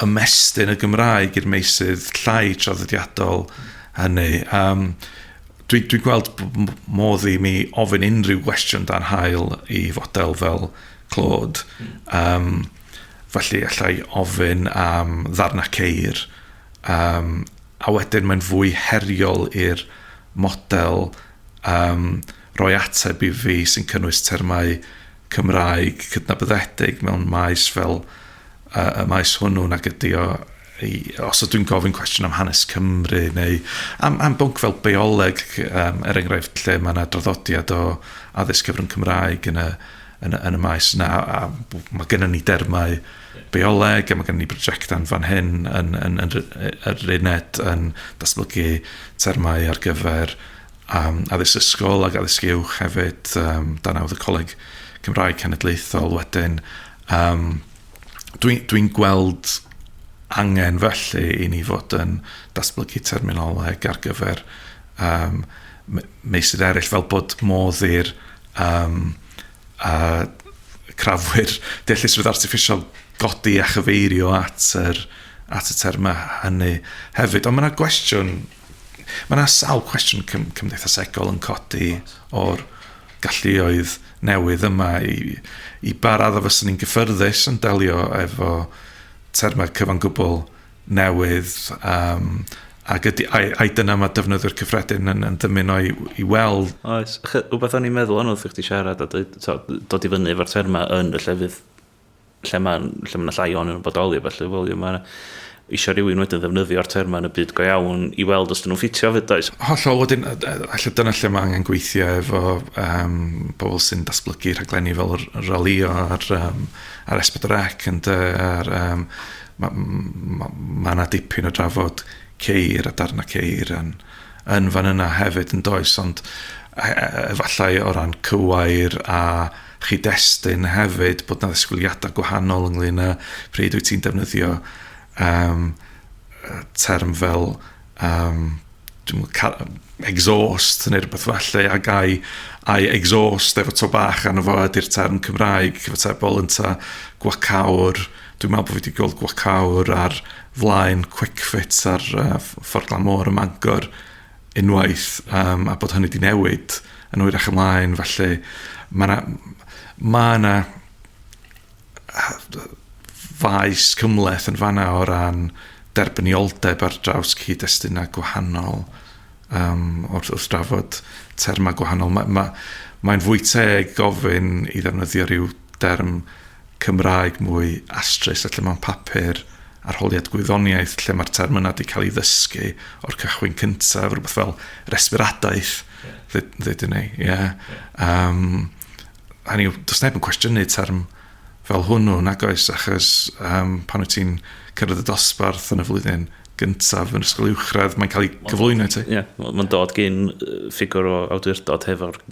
ymestyn y Gymraeg i'r meysydd llai traddodiadol hynny. Dwi gweld modd i mi ofyn unrhyw gwestiwn dan haul i fodel fel Claude. Felly allai ofyn am ddarna ceir. A wedyn mae'n fwy heriol i'r model roi ateb i fi sy'n cynnwys termau Cymraeg cydnabyddedig mewn maes fel y maes hwnnw nag ydy o os ydw i'n gofyn cwestiwn am hanes Cymru neu am bwnc fel bioleg, er enghraifft, lle mae yna draddodiad o addysg cyfrwng Cymraeg yn y maes yna, a mae gennym ni dermau bioleg a mae gennym ni brosiectau yn fan hyn yn yr uned yn datblygu termau ar gyfer addysg ysgol ac addysg uwch hefyd, dan nawdd y Coleg Cymraeg Cenedlaethol wedyn. Dwi gweld angen felly i ni fod yn datblygu terminoleg ar gyfer meysydd eraill fel bod modd i'r crafwyr deallusrwydd artiffisial godi a chyfeirio at y termau hynny hefyd. Ond mae yna sawl cwestiwn cymdeithasegol yn codi o'r galluoedd newydd yma i ba raddau fyswn ni'n gyffyrddus yn delio efo termau cyfan gwbl newydd, ac ydy, ai dyna mae defnyddwyr cyffredin yn dymuno i weld?
Oes, wbeth o'n i'n meddwl ond wrth i chdi siarad a dweud, dod i fyny efo'r termau yn y llefydd lle ma' 'na llai ohonyn nhw'n bodoli a ballu, wel, mae eisiau rhywun wedyn ddefnyddio'r termau yn y byd go iawn i weld os dyn nhw'n ffitio fyd, oes?
Hollol, wedyn, alle dyna lle mae angen gweithio efo bobl sy'n datblygu rhaglenni fel Ralio ar S4C, ynde, ma yna dipyn o drafod ceir a darna ceir yn fan yna hefyd yn does, ond efallai o ran cywair a chyd-destun hefyd bod 'na ddisgwyliadau gwahanol ynglyn â pryd wyt ti'n defnyddio term fel exhaust neu rhywbeth felly, ac ai exhaust efo to bach arno fo ydy'r term Cymraeg cyfatebol ynta gwacawr. Dwi'n meddwl bod fi wedi gweld gwacawr ar flaen Kwik Fit ar Ffordd Glan Môr ym Mangor unwaith, a bod hynny wedi newid yn hwyrach ymlaen. Felly mae yna ma faes cymhleth yn fanna o ran derbynioldeb ar draws cyd-destunau gwahanol wrth drafod termau gwahanol. Mae'n fwy teg gofyn i ddefnyddio rhyw derm Cymraeg mwy astrus, lle mae'n papur arholiad gwyddoniaeth lle mae'r term yna wedi cael ei ddysgu o'r cychwyn cyntaf, rhywbeth fel resbiradaeth, ddedwn ni. Yeah. Hynny yw, does neb yn cwestiynu term fel hwnnw, nag oes, achos pan wyt ti'n cyrraedd y dosbarth yn y flwyddyn gyntaf yn ysgol uwchradd, mae'n cael ei cyflwyno i ti.
Ie, yeah, mae'n dod gyn ffigwr o awdurdod hefo'r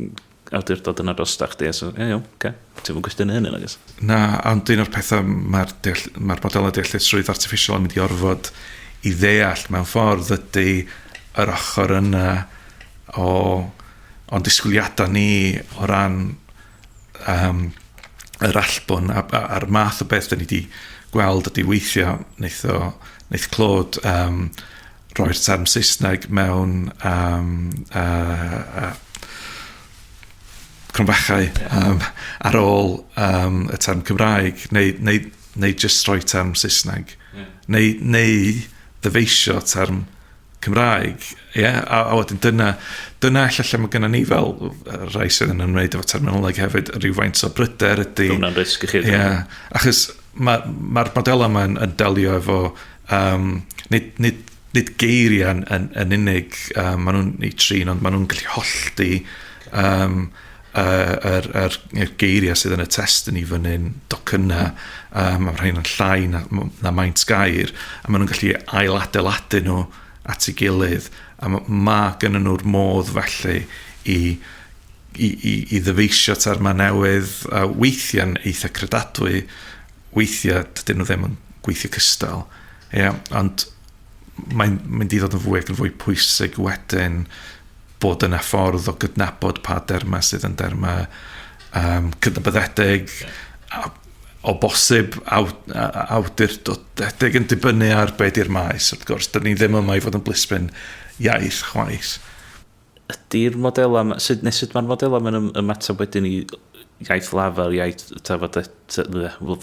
awdurdod yna drostach chdi, a so, ie, iawn, oce. Ti'm yn cwestiynu hynny, nagos?
Na, ond un o'r pethau mae'r deall, mae'r modelau deallusrwydd artiffisial yn mynd i orfod i ddeall mewn ffordd ydy yr ochr yna o o'n disgwyliadau ni o ran yr allbwn a'r math o beth da ni wedi gweld ydy weithio wneith, o, wneith Claude roi'r term Saesneg mewn cromfachau ar ôl y term Cymraeg neu jyst rhoi term Saesneg neu ddyfeisio term Cymraeg, ie, yeah? A wedyn dyna ella lle mae gennym ni fel rhai sydd yn ymwneud efo terminoleg hefyd rhywfaint o bryder ydy.
Hwnna'n risg i chi.
Ie, yeah, achos mae'r modelau yma'n yn delio efo nid geiriau yn unig, maen nhw'n ei trin, ond maen nhw'n gallu hollti yr geiriau sydd yn y testun i fyny'n docynnau, mae rhain yn llai na maint gair, a maen nhw'n gallu ailadeiladu nhw at ei gilydd, a mae gynnon nhw'r modd felly i ddyfeisio termau newydd, a weithiau'n eitha credadwy, weithiau dydyn nhw ddim yn gweithio cystal. Ie, ond mae'n mynd i ddod yn fwy ac yn fwy pwysig wedyn bod yna ffordd o gydnabod pa dermau sydd yn dermau cydnabyddedig, a, o bosib awdurdodedig yn dibynnu ar be di'r maes, wrth gwrs. Dyn ni ddim yma i fod yn blismyn iaith chwaith.
Ydy'r modelau, sut mae'r modelau yma'n ymateb wedyn i iaith lafar, iaith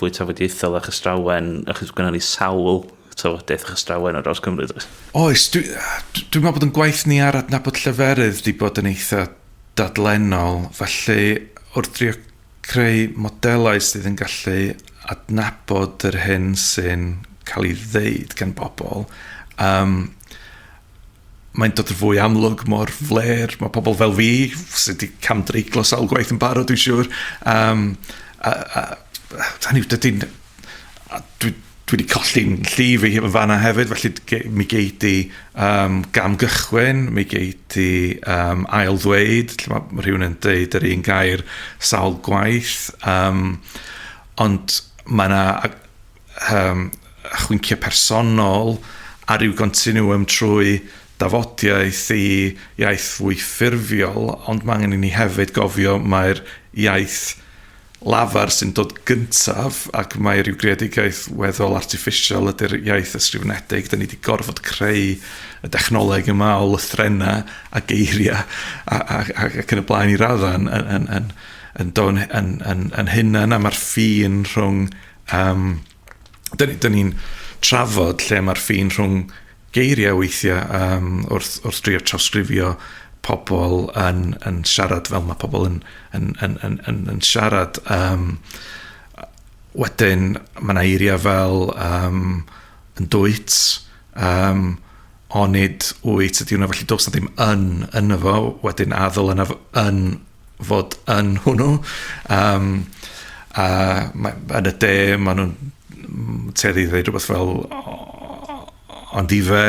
fwy tafodieithol a chystrawen, achos gynnon ni sawl tafodiaeth a chystrawen ar draws Cymru, does?
Oes, dwi'n meddwl bod yn gwaith ni ar adnabod lleferydd di bod yn eitha dadlennol, felly wrth drio creu modelau sydd yn gallu adnabod yr hyn sy'n cael ei ddeud gan bobl, mae'n dod yn fwy amlwg mor fler. Mae pobl fel fi sydd wedi camdreiglo sawl gwaith yn barod, dwi'n siŵr. A, hynny yw, dwi wedi colli'n llif i yn fanna hefyd, felly mi gei di gam gychwyn, mi gei di ail ddweud, lle mae rhywun yn deud yr un gair sawl gwaith, ond mae yna chwinciau personol a ryw continuum trwy dafodiaeth i iaith fwy ffurfiol, ond mae angen i ni hefyd gofio mae'r iaith lafar sy'n dod gyntaf ac mae rhyw greadigaeth weddol artiffisial ydy'r iaith ysgrifenedig. Da ni wedi gorfod creu y dechnoleg yma o lythrennau a geiriau ac yn y blaen i raddau yn hunan, a mae'r ffin rhwng... Dyn ni'n trafod lle mae'r ffin rhwng geiriau weithiau wrth drio trawsgrifio pobl yn siarad fel mae pobl yn siarad. Wedyn, mae yna eiriau fel yn dwyt, onid wyt ydy hwnna, felly does na ddim yn yno fo, wedyn a ddyla na yn fod yn hwnnw. A yn y de, maen nhw'n tueddu i ddweud rhywbeth fel ond ife,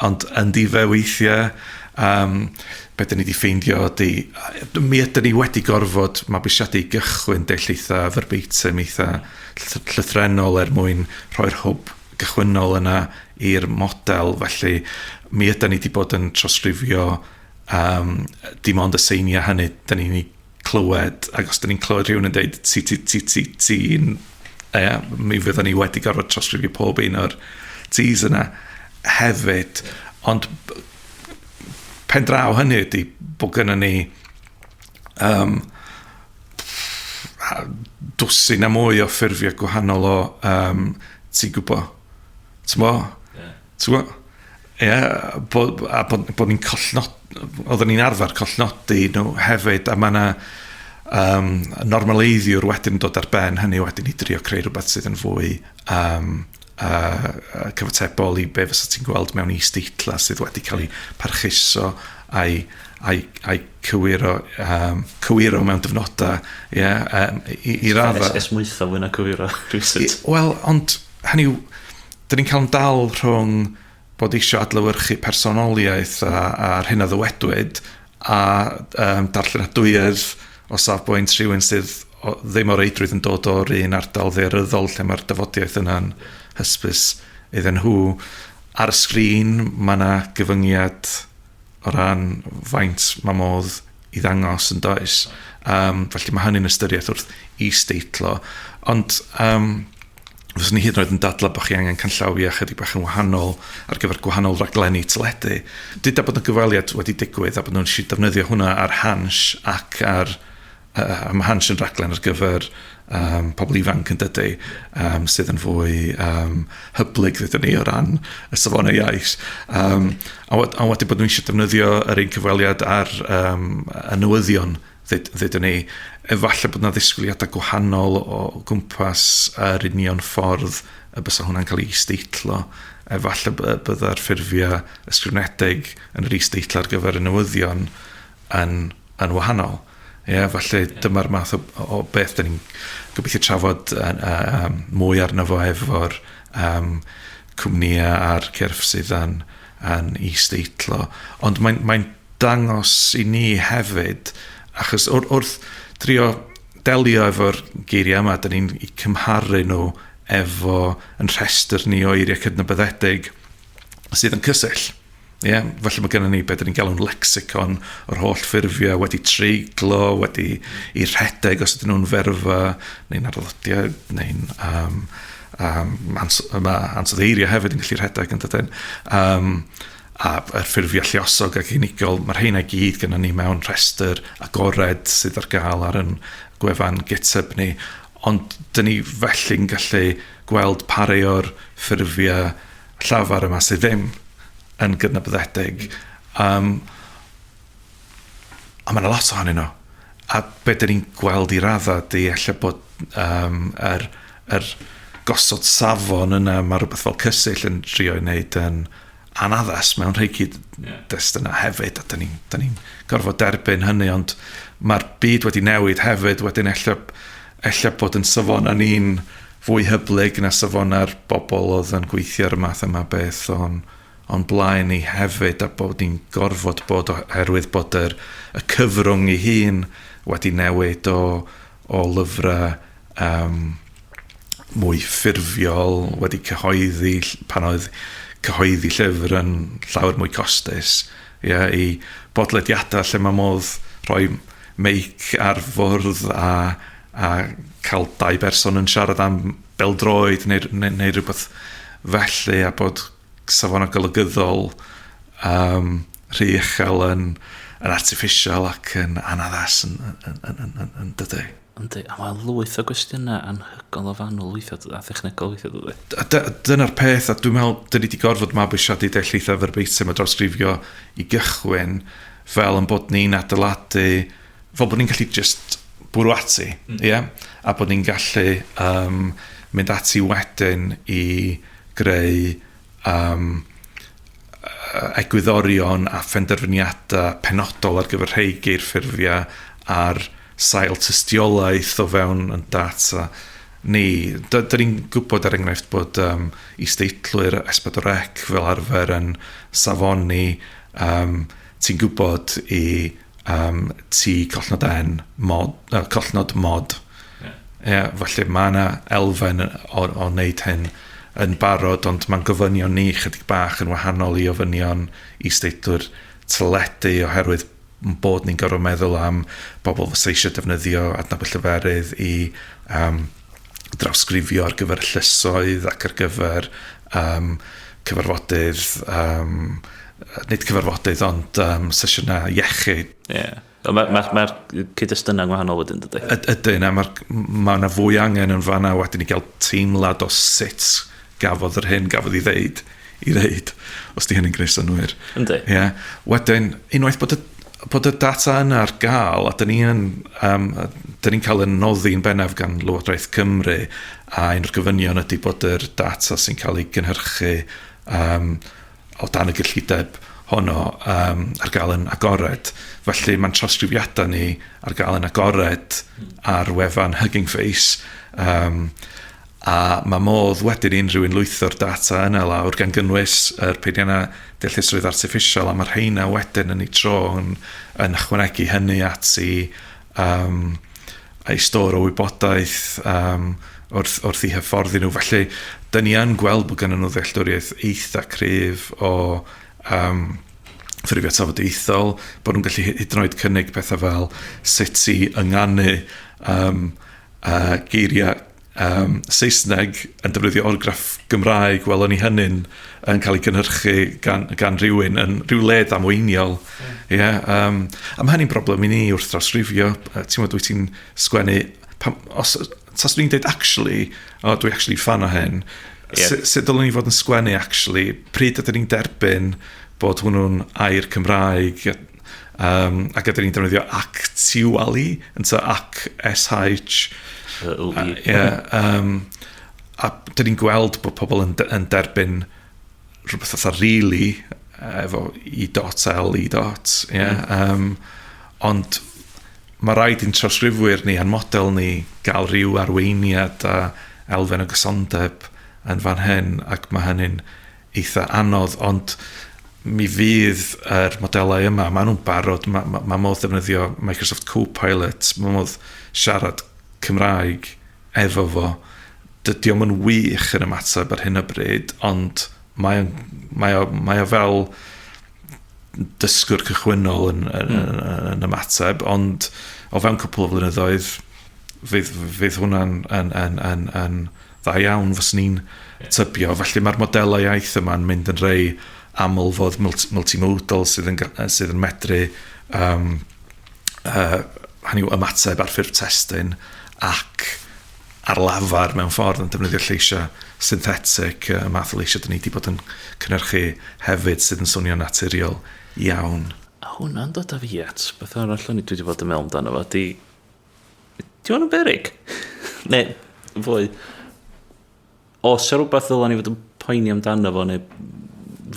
ond yndife weithiau. Be dyn ni wedi ffeindio ydy, mi ydyn ni wedi gorfod mabwysiadu i gychwyn dull eitha verbatim, eitha llythrennol er mwyn rhoi'r hwb gychwynnol yna i'r model, felly mi ydyn ni wedi bod yn trawsgrifio dim ond y seiniau hynny dyn ni'n ei clywed, ac os dyn ni'n clywed rhywun yn dweud ti, ti, ti, ti, ti, ie, mi fyddwn ni wedi gorfod trawsgrifio pob un o'r T's yna hefyd, ond pen draw hynny ydy bod gynnon ni dwsin a mwy o ffurfiau gwahanol o ti'n gwybod, ti'n bo? Ti'n gwybod? Ie, a bod ni'n collnod, oedden ni'n arfer collnodi nhw hefyd, a mae yna normaleiddiwr wedyn dod ar ben hynny wedyn i drio creu rhywbeth sydd yn fwy cyfatebol i be fysa ti'n gweld mewn is-deitla sydd wedi cael ei parchuso a'i cywiro mewn dyfnodau, yeah, i raddau.
Esmwytho fwy na cywiro, rhywsut.
Wel, ond hynny yw, dyn ni'n cael yn dal rhwng bod eisiau adlewyrchu personoliaeth a'r hyn a ddywedwyd. a darllenadwyedd o safbwynt rhywun sydd ddim o reidrwydd yn dod o'r un ardal ddaearyddol lle mae'r dafodiaeth yna'n hysbys iddyn nhw. Ar y sgrin mae yna gyfyngiad o ran faint mae modd i ddangos yn does. Felly mae hynny'n ystyriaeth wrth is-deitlo. Ond fyswn ni hyd yn oed yn dadlau bod chi angen canllawiau chydig bach yn wahanol ar gyfer gwahanol raglenni teledu. Dyda bod y gyfweliad wedi digwydd a bod nhw'n eisiau defnyddio hwnna ar Hansh ac ar... mae Hansh yn raglen ar gyfer pobl ifanc yn dydy, sydd yn fwy hyblyg ddydyn ni o ran y safonau iaith. A wedyn bod nhw eisiau defnyddio yr un cyfweliad ar y newyddion ddydyn ni, efallai bod yna ddisgwyliadau gwahanol o gwmpas yr union ffordd y bysa hwnna'n cael ei is-deitlo. Efallai bydda'r ffurfiau ysgrifenedig yn yr is-deitlo ar gyfer y newyddion yn wahanol. Ie, felly dyma'r math o beth da ni'n gobeithio trafod mwy arno fo efo'r cwmnïau a'r cyrff sydd yn is-deitlo. Ond mae'n dangos i ni hefyd, achos wrth drio delio efo'r geiriau yma, da ni'n cymharu nhw efo yn rhestr ni o eiriau cydnabyddedig sydd yn Cysill. Ie, felly mae gennym ni beth ni'n galw'n lexicon o'r holl ffurfiau wedi treiglo, wedi i rhedeg os ydyn nhw'n ferfa, neu'n arddodiad, neu'n mae ansoddeiriau hefyd yn gallu rhedeg yn dydyn. A'r ffurfiau lluosog ac unigol, mae'r rheina i gyd gennym ni mewn rhestr agored sydd ar gael ar yn gwefan GitHub ni. Ond dyn ni felly'n gallu gweld pa rai o'r ffurfiau llafar yma sydd ddim yn gydnabyddedig. A mae yna lot ohonyn nhw. A be dyn ni'n gweld i raddau di ella bod yr gosod safon yna, mae rhywbeth fel Cysill yn trio ei wneud yn anaddas mewn rhai cyd-destunau hefyd, a dyn ni'n gorfod derbyn hynny, ond mae'r byd wedi newid hefyd, wedyn ella bod yn safonau ni'n fwy hyblyg na safonau'r bobl oedd yn gweithio ar y math yma beth o'n blaen ni hefyd, a bod ni'n gorfod bod oherwydd bod y cyfrwng ei hun wedi newid o lyfrau mwy ffurfiol, wedi cyhoeddi pan oedd cyhoeddi llyfr yn llawer mwy costus, ie, i bodlediadau lle mae modd rhoi meic ar fwrdd a cael dau berson yn siarad am beldroed neu rhywbeth felly, a bod safonau golygyddol rhy uchel yn artificial ac yn anaddas yn dydy.
Yndi, a mae lwyth o gwestiynau anhygoel o fanwl weithiau a thechnegol weithiau, dydy.
Dyna'r peth, a dwi'n meddwl, dyn ni wedi gorfod mabwysiadu dealluaethau verbatim a drawsgrifio i gychwyn, fel yn bod ni'n adeiladu, fel bod ni'n gallu just bwrw ati, ie? A bod ni'n gallu mynd ati wedyn i greu egwyddorion a phenderfyniadau penodol ar gyfer rhai geirffurfiau ar sail tystiolaeth o fewn yn data ni. Dyn ni'n gwybod er enghraifft bod isdeitlwyr S4C fel arfer yn safoni, ti'n gwybod i T collnod N mod, collnod mod. Yeah, felly mae yna elfen o wneud hyn yn barod, ond mae'n gofynion ni chydig bach yn wahanol i ofynion isdeitlwyr teledu, oherwydd bod ni'n gorfod meddwl am bobl fysa eisiau defnyddio adnabod lleferydd i drawsgrifio ar gyfer llysoedd ac ar gyfer cyfarfodydd, nid cyfarfodydd, ond sesiynau iechyd.
Ie. Yeah. Mae'r cyd-destunau'n wahanol wedyn, dydy?
Ydyn, a mae yna fwy angen yn fanna wedyn i gael teimlad o sut gafodd yr hyn gafodd ei ddeud, os di hynny'n gwneud synnwyr.
Yndi.
Yeah. Wedyn, unwaith bod y data yna ar gael, a dyn ni'n cael yn noddi'n bennaf gan Lywodraeth Cymru, a un o'r gofynion ydy bod yr data sy'n cael ei gynhyrchu o dan y gyllideb honno ar gael yn agored. Felly mae'n trawsgrifiadau ni ar gael yn agored ar wefan Hugging Face. A mae modd wedyn i unrhyw un lwytho'r data yna lawr gan gynnwys yr peiriannau deallusrwydd artiffisial, a mae'r rheina wedyn yn ei tro yn ychwanegu hynny at i ei stôr o wybodaeth wrth i hyfforddi nhw. Felly, dyn ni yn gweld bod gennym nhw ddealltwriaeth eitha cryf o ffurfiau tafodieithol, bod nhw'n gallu hyd yn oed cynnig pethau fel sut i ynganu geiriau Saesneg yn defnyddio orgraff Gymraeg. Wel, o'n i hynny'n yn cael ei gynhyrchu gan rhywun yn rhyw le damweiniol. Yeah. A mae hynny'n broblem i ni wrth drawsgrifio. Ti'n meddwl, dwi ti'n sgwennu, os taswn i'n dweud "actually", "O, dwi actually fan o hyn", sut dylwn ni fod yn sgwennu "actually"? Pryd ydyn ni'n derbyn bod hwnnw'n air Cymraeg, ac ydyn ni'n defnyddio "actually" yn ta ac sh? Yeah, a dyn ni'n gweld bod pobl yn derbyn rhywbeth fatha "really" efo i dot l i dot. Yeah, ond mae rhaid i'n trawsgrifwyr ni a'n model ni gael rhyw arweiniad a elfen o gysondeb yn fan hyn, ac mae hynny'n eitha anodd, ond mi fydd yr modelau yma, maen nhw'n barod, mae modd defnyddio Microsoft Copilot, mae modd siarad Cymraeg efo fo. Dydy o'm yn wych yn ymateb ar hyn o bryd, ond mae o fel dysgwr cychwynnol yn ymateb, ond o fewn cwpl o flynyddoedd fydd hwnna'n yn dda iawn, fyswn i'n tybio. Felly mae'r modelau iaith yma'n mynd yn rei aml fod multimodal sydd yn medru hynny yw ymateb ar ffurf testun ac ar lafar mewn ffordd yn defnyddio lleisiau synthetic, y math o leisiau dyn ni wedi bod yn cynhyrchu hefyd sydd yn swnio naturiol iawn.
A hwnna'n dod â fi at beth arall o'n i dwi wedi bod yn meddwl amdano fo, di hwn yn berig? Neu, fwy, os yw rhywbeth ddylen ni fod yn poeni amdano fo, neu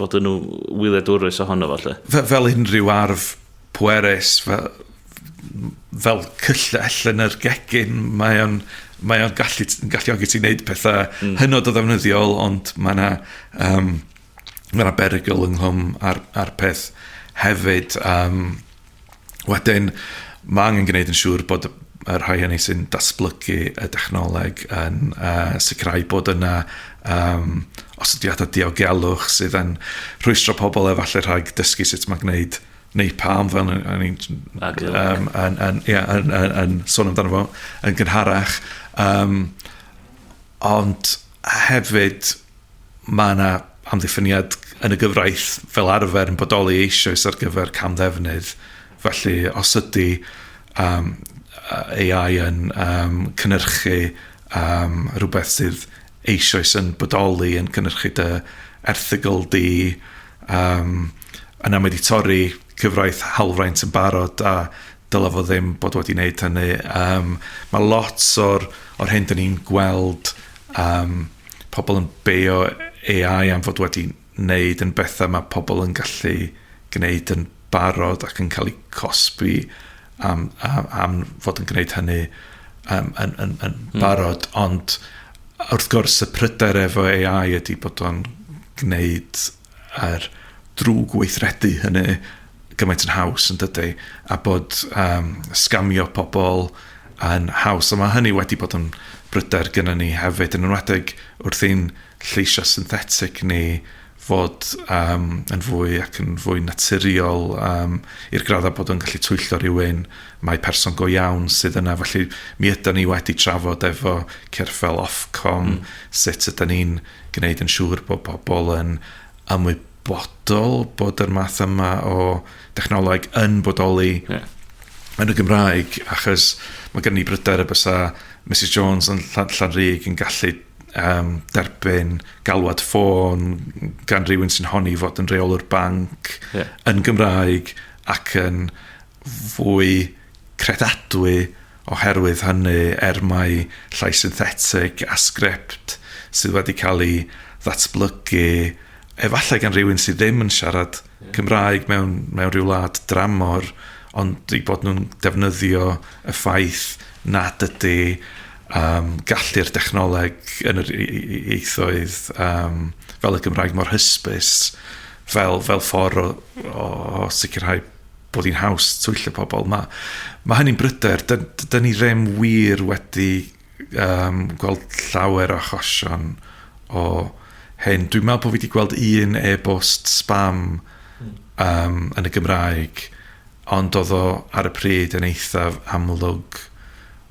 fod yn nhw wyliadwrus ohono fo, lle?
Fel unrhyw arf pwerus, fel cyllell yn yr gegin, mae o'n galluogi ti wneud pethau hynod o ddefnyddiol, ond mae 'na berygl ynghlwm ar peth hefyd. Wedyn, mae angen gwneud yn siŵr bod y rhai hynny sy'n datblygu y dechnoleg yn sicrhau bod yna osodiadau diogelwch sydd yn rhwystro pobl efallai rhag dysgu sut mae gwneud napalm, fel o'n i'n yn, yeah, yn sôn amdano fo yn gynharach. Ond hefyd mae yna amddiffyniad yn y gyfraith fel arfer yn bodoli eisoes ar gyfer camddefnydd. Felly, os ydy AI yn cynhyrchu rhywbeth sydd eisoes yn bodoli, yn cynhyrchu dy erthygl di, yna mae wedi torri cyfraith hawlfraint yn barod a dylai fo ddim bod wedi wneud hynny. Mae lot o'r hyn dyn ni'n gweld pobl yn beio AI am fod wedi wneud yn bethau mae pobl yn gallu gwneud yn barod ac yn cael eu cosbi am fod yn gwneud hynny yn barod. Ond wrth gwrs y pryder efo AI ydy bod o'n gwneud yr drwg weithredu hynny gymaint yn haws, yn dydy, a bod sgamio pobl yn haws. A mae hynny wedi bod yn bryder gyda ni hefyd, yn enwedig wrth i'n lleisiau synthetic ni fod yn fwy ac yn fwy naturiol i'r graddau bod o'n gallu twyllo rhywun mae person go iawn sydd yna. Felly mi ydyn ni wedi trafod efo cyrff fel Ofcom sut ydyn ni'n gwneud yn siŵr bod pobl yn ymwybodol bod yr math yma o dechnoleg yn bodoli yn y Gymraeg, achos mae gen i bryder y bysa Mrs Jones yn Llanrug yn gallu derbyn galwad ffôn gan rhywun sy'n honni fod yn reolwr banc yn Gymraeg ac yn fwy credadwy oherwydd hynny, er mai llais synthetic a sgript sydd wedi cael ei ddatblygu efallai gan rhywun sydd ddim yn siarad Cymraeg mewn rhyw wlad dramor, ond i bod nhw'n defnyddio y ffaith nad ydy gallu'r dechnoleg yn yr ieithoedd fel y Gymraeg mor hysbys fel ffordd o sicrhau bod hi'n haws twyllo pobl. Mae hynny'n bryder. Dyn ni ddim wir wedi gweld llawer o achosion o hyn. Dwi'n meddwl bod fi wedi gweld un e-bost spam yn y Gymraeg, ond oedd o ar y pryd yn eithaf amlwg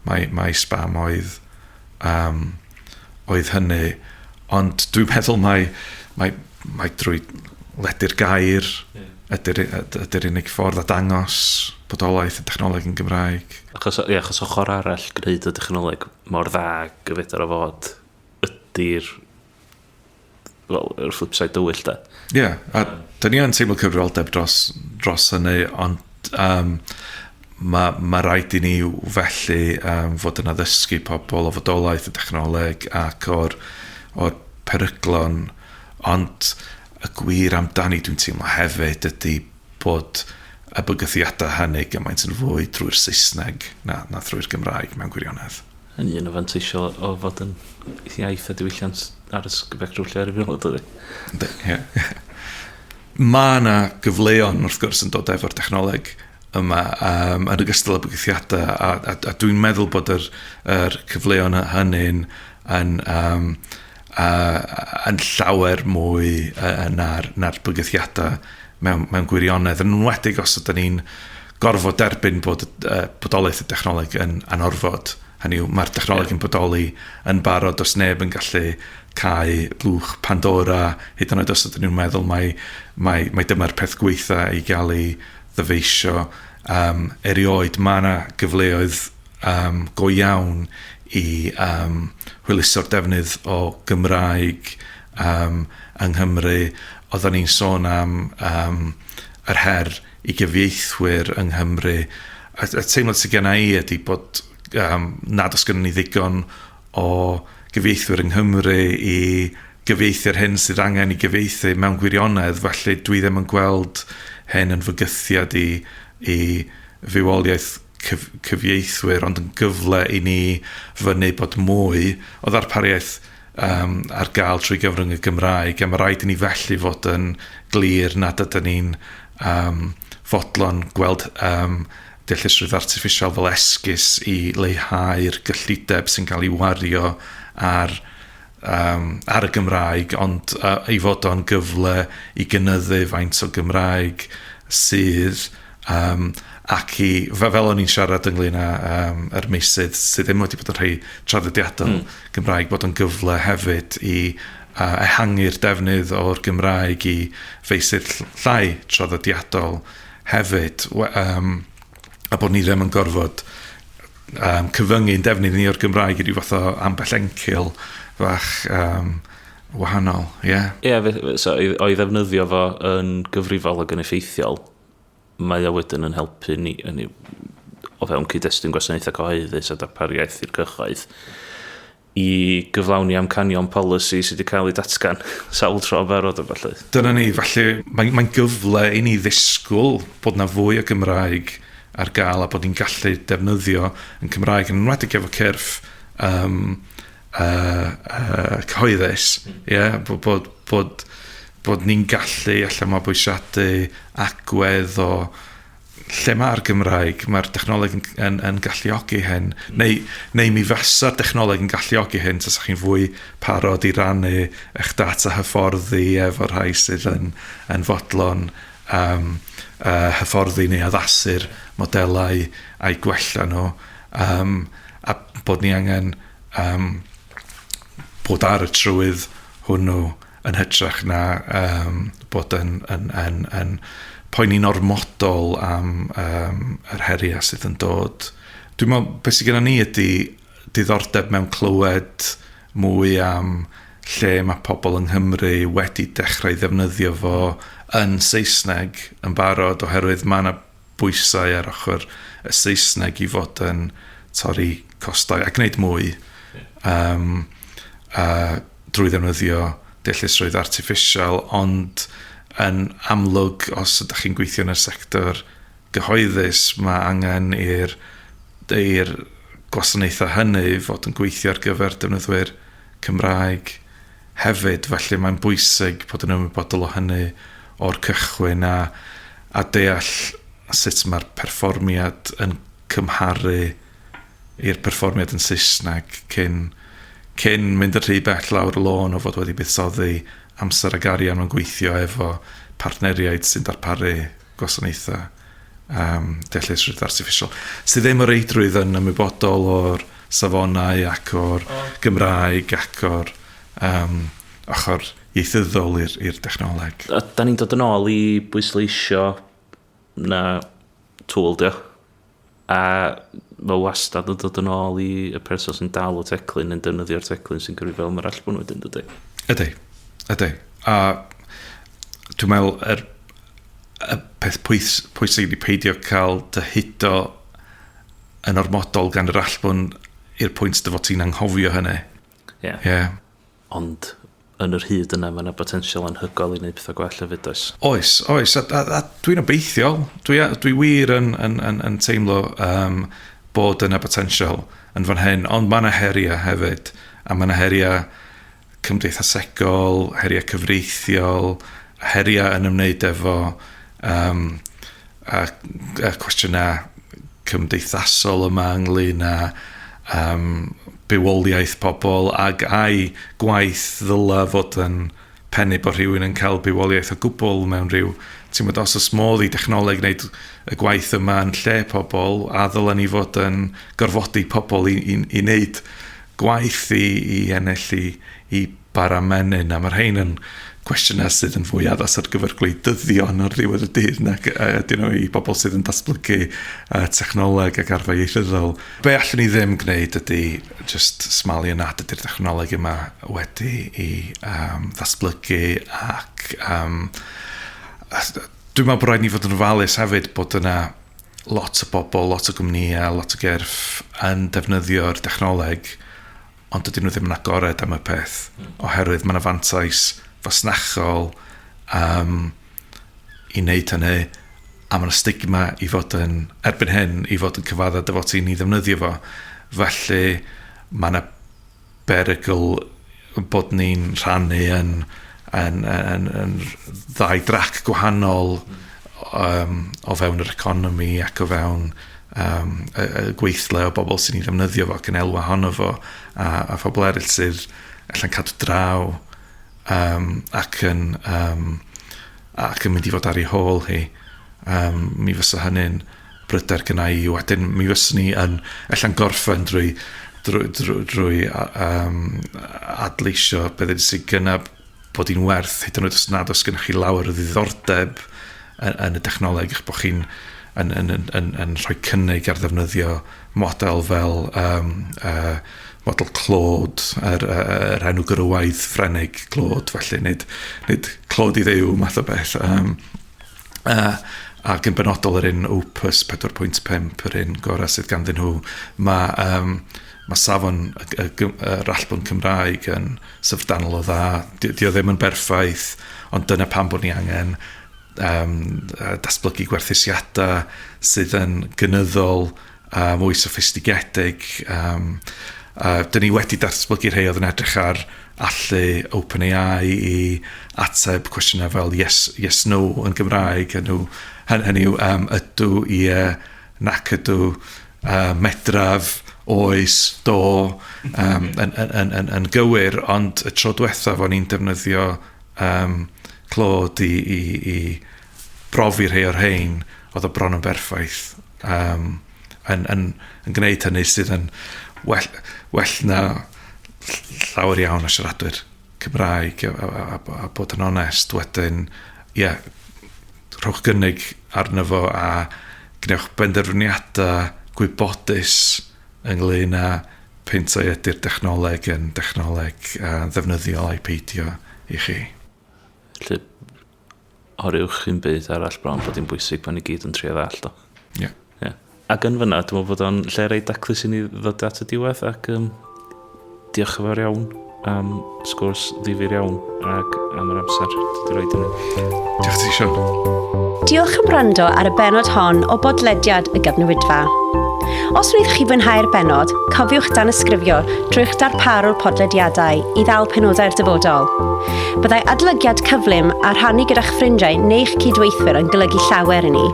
mai spam oedd hynny. Ond dwi'n meddwl mai drwy ledu'r gair ydy'r unig ffordd a dangos bodolaeth y dechnoleg yn Gymraeg.
Achos ochr arall gwneud y dechnoleg mor dda gyfedar o fod ydy'r flip side dywyll da.
Ie, a da ni yn teimlo cyfrifoldeb dros hynny, ond mae rhaid i ni felly fod yn addysgu pobl o fodolaeth y dechnoleg ac o'r peryglon, ond y gwir amdani dwi'n teimlo hefyd ydy bod y bygythiadau hynny gymaint yn fwy drwy'r Saesneg na thrwy'r Gymraeg mewn gwirionedd.
Yn un o fanteisio o fod yn iaith a diwylliant ar y sbectrwm lleafrifol, dydy?
Ie. Mae yna gyfleon, wrth gwrs, yn dod efo'r dechnoleg yma, yn ogystal â bygythiadau, a dwi'n meddwl bod yr cyfleon hynny'n yn llawer mwy na'r bygythiadau mewn gwirionedd, yn enwedig os ydyn ni'n gorfod derbyn bod bodolaeth y dechnoleg yn anorfod. Hynny yw, mae'r dechnoleg yn bodoli yn barod, does neb yn gallu cau blwch Pandora, hyd yn oed os ydyn nhw'n meddwl mai dyma'r peth gweitha i gael ei ddyfeisio erioed. Mae yna gyfleoedd go iawn i hwyluso'r defnydd o Gymraeg yng Nghymru. Oedden ni'n sôn am yr her i gyfieithwyr yng Nghymru. A teimlad sydd genna i ydy bod nad oes gennym ni ddigon o gyfieithwyr yng Nghymru i gyfieithu'r hyn sydd angen i gyfieithu mewn gwirionedd, felly dwi ddim yn gweld hyn yn fygythiad i fywoliaeth cyfieithwyr, ond yn gyfle i ni fyny bod mwy o ddarpariaeth ar gael trwy gyfrwng y Gymraeg, a mae rhaid i ni felly fod yn glir nad ydyn ni'n fodlon gweld deallusrwydd artiffisial fel esgus i leihau'r gyllideb sy'n cael ei wario ar y Gymraeg, ond ei fod o'n gyfle i gynyddu faint o Gymraeg sydd, ac i, fel o'n i'n siarad ynglyn â yr meysydd sydd ddim wedi bod yn rhai traddodiadol Gymraeg, bod o'n gyfle hefyd i ehangu'r defnydd o'r Gymraeg i feysydd llai traddodiadol hefyd, a bod ni ddim yn gorfod cyfyngu'n defnydd ni o'r Gymraeg i ryw fath o ambell encil fach wahanol, ie.
Ie, so o'i ddefnyddio fo yn gyfrifol ac yn effeithiol, mae o wedyn yn helpu ni o fewn cyd-destun gwasanaethau cyhoeddus a darpariaeth i'r cyhoedd i gyflawni amcanion polisi sydd wedi cael ei datgan sawl tro yn barod o falle.
Dyna ni, felly mae'n gyfle i ni ddisgwyl bod na fwy o Gymraeg ar gael a bod ni'n gallu defnyddio yn Cymraeg, yn enwedig efo cyrff cyhoeddus, yeah, bod ni'n gallu allan mabwysiadu agwedd o lle mae'r Gymraeg, mae'r dechnoleg yn galluogi hyn, neu mi fasa'r dechnoleg yn galluogi hyn, tasach chi'n fwy parod i rannu eich data hyfforddi efo'r rhai sydd yn fodlon hyfforddi neu addasu'r modelau a'i gwella nhw, a bod ni angen bod ar y trywydd hwnnw yn hytrach na bod yn poeni'n ormodol am yr heriau sydd yn dod. Dwi'n meddwl, beth sydd gennym ni ydy diddordeb mewn clywed mwy am lle mae pobl yng Nghymru wedi dechrau ddefnyddio fo yn Saesneg yn barod, oherwydd mae yna bwysau ar ochr y Saesneg i fod yn torri costau a gwneud mwy drwy ddefnyddio deallusrwydd artiffisial, ond yn amlwg, os ydych chi'n gweithio yn y sector gyhoeddus, mae angen i'r gwasanaethau hynny fod yn gweithio ar gyfer defnyddwyr Cymraeg hefyd, felly mae'n bwysig bod yn ymwybodol o hynny o'r cychwyn a, a deall sut mae'r perfformiad yn cymharu i'r perfformiad yn Saesneg cyn, cyn mynd yn rhy bell lawr y lôn o fod wedi buddsoddi amser ag arian mewn gweithio efo partneriaid sy'n darparu gwasanaethau deallusrwydd artiffisial, sydd ddim o reidrwydd yn ymwybodol o'r safonau ac o'r Gymraeg ac o'r ochr ieithyddol i'r dechnoleg.
A da ni'n dod yn ôl i bwysleisio na tool dio. A mae wastad yn dod yn ôl i y person sy'n dal y teclyn yn defnyddio'r teclyn sy'n gyrru fel mae'r allbwn wedyn, dydy?
Ydy, ydy. A dwi'n meddwl, y peth pwysig ydy peidio cael dy hudo yn ormodol gan yr allbwn i'r pwynt dy fod ti'n anghofio hynny.
Ie. Yeah. Yeah. Ond yn yr hyd yna, mae yna potensial anhygoel i wneud pethau gwell hefyd, oes?
Oes, oes. A dwi'n obeithiol. Dwi wir yn teimlo bod yna potensial yn fan hyn, ond mae yna heriau hefyd. A mae yna heriau cymdeithasegol, heriau cyfreithiol, heriau yn ymwneud efo a cwestiynau cymdeithasol yma ynglyn â bywoliaeth pobl ac ai gwaith ddyla fod yn pennu bod rhywun yn cael bywoliaeth o gwbl mewn rhyw, ti'n gwybod, os oes modd i dechnoleg wneud y gwaith yma yn lle pobl, a ddyla ni fod yn gorfodi pobl i wneud gwaith i ennill i bara menyn, a mae'r rhain yn cwestiynau sydd yn fwy addas ar gyfer gwleidyddion ar ddiwedd y dydd nag ydyn nhw i bobl sydd yn datblygu technoleg ac arfau ieithyddol. Be allwn ni ddim gwneud ydy just smalio nad ydy'r technoleg yma wedi i ddatblygu ac dwi'n meddwl bod rhaid ni fod yn ofalus hefyd bod yna lot o bobl, lot o gwmnïau, lot o gyrff yn defnyddio'r dechnoleg, ond dydyn nhw ddim yn agored am y peth, oherwydd mae yna fantais fasnachol i wneud hynny, a mae yna stigma i fod yn, erbyn hyn, i fod yn cyfadda dy fod ti'n ei ddefnyddio fo. Felly mae yna berygl bod ni'n rhannu yn ddau drac gwahanol o fewn yr economi ac o fewn y gweithle o bobl sy'n ei ddefnyddio fo ac yn elwa ohono fo, a phobl eraill sydd allan cadw draw ac yn mynd i fod ar ei hôl hi. Mi fysa hynny'n bryder gynna i. Wedyn mi fyswn ni yn allan gorffen drwy adleisio beth sydd gynna bod hi'n werth, hyd yn oed os nad oes gennych chi lawer o ddiddordeb yn y dechnoleg, eich bod chi'n yn rhoi cynnig ar ddefnyddio model fel model Claude, yr enw gwrywaidd Ffrengig Claude, felly nid Claude i Dduw math o beth. Ac yn benodol yr un Opus 4.5, yr un gorau sydd ganddyn nhw, mae safon yr allbwn Cymraeg yn syfrdanol o dda. Dio ddim yn berffaith, ond dyna pam bod ni angen datblygu gwerthusiadau sydd yn gynyddol a mwy soffistigedig. Dyn ni wedi datblygu rhai oedd yn edrych ar allu OpenAI i ateb cwestiynau fel yes, yes, no yn Gymraeg. Hynny yw ydw, ie, nac ydw, medraf, oes, do, yn gywir, ond y tro diwethaf o'n i'n defnyddio Claude i brofi rhai o'r rhain, oedd o bron yn berffaith yn gwneud hynny sydd yn well na llawer iawn o siaradwyr Cymraeg, a bod yn onest. Wedyn, ie, rhowch gynnig arno fo a gwnewch benderfyniadau gwybodus ynglyn â pintau ydy'r dechnoleg yn dechnoleg ddefnyddiol ai peidio i chi.
Felly, o'r uwch un byd arall bron bod hi'n bwysig pan i gyd yn trio ddallt o.
Ie.
Yeah. Ac yn fyna, dwi'n meddwl bod o'n lle reit daclus i ni ddod at y diwedd, ac diolch yn fawr iawn am sgwrs ddifyr iawn ac am yr amser ti wedi rhoi i ni.
Diolch ti, Siôn.
Diolch am wrando ar y bennod hon o bodlediad y Gyfnewidfa. Os wnaethoch chi fwynhau'r bennod, cofiwch danysgrifio drwy'ch darparwr podlediadau i ddal penodau'r dyfodol. Byddai adolygiad cyflym a rhannu gyda'ch ffrindiau neu'ch cydweithwyr yn golygu llawer i ni.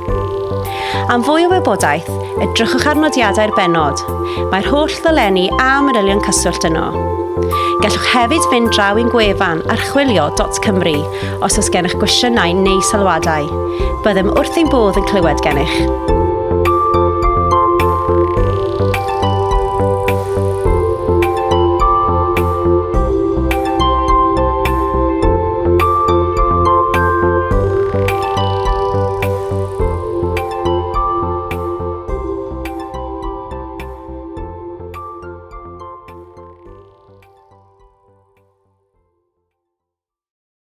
Am fwy o wybodaeth, edrychwch ar nodiadau'r bennod. Mae'r holl ddolenni a manylion cyswllt yno. Gallwch hefyd fynd draw i'n gwefan archwilio.cymru os oes gennych gwestiynau neu sylwadau. Byddem wrth ein bodd yn clywed gennych.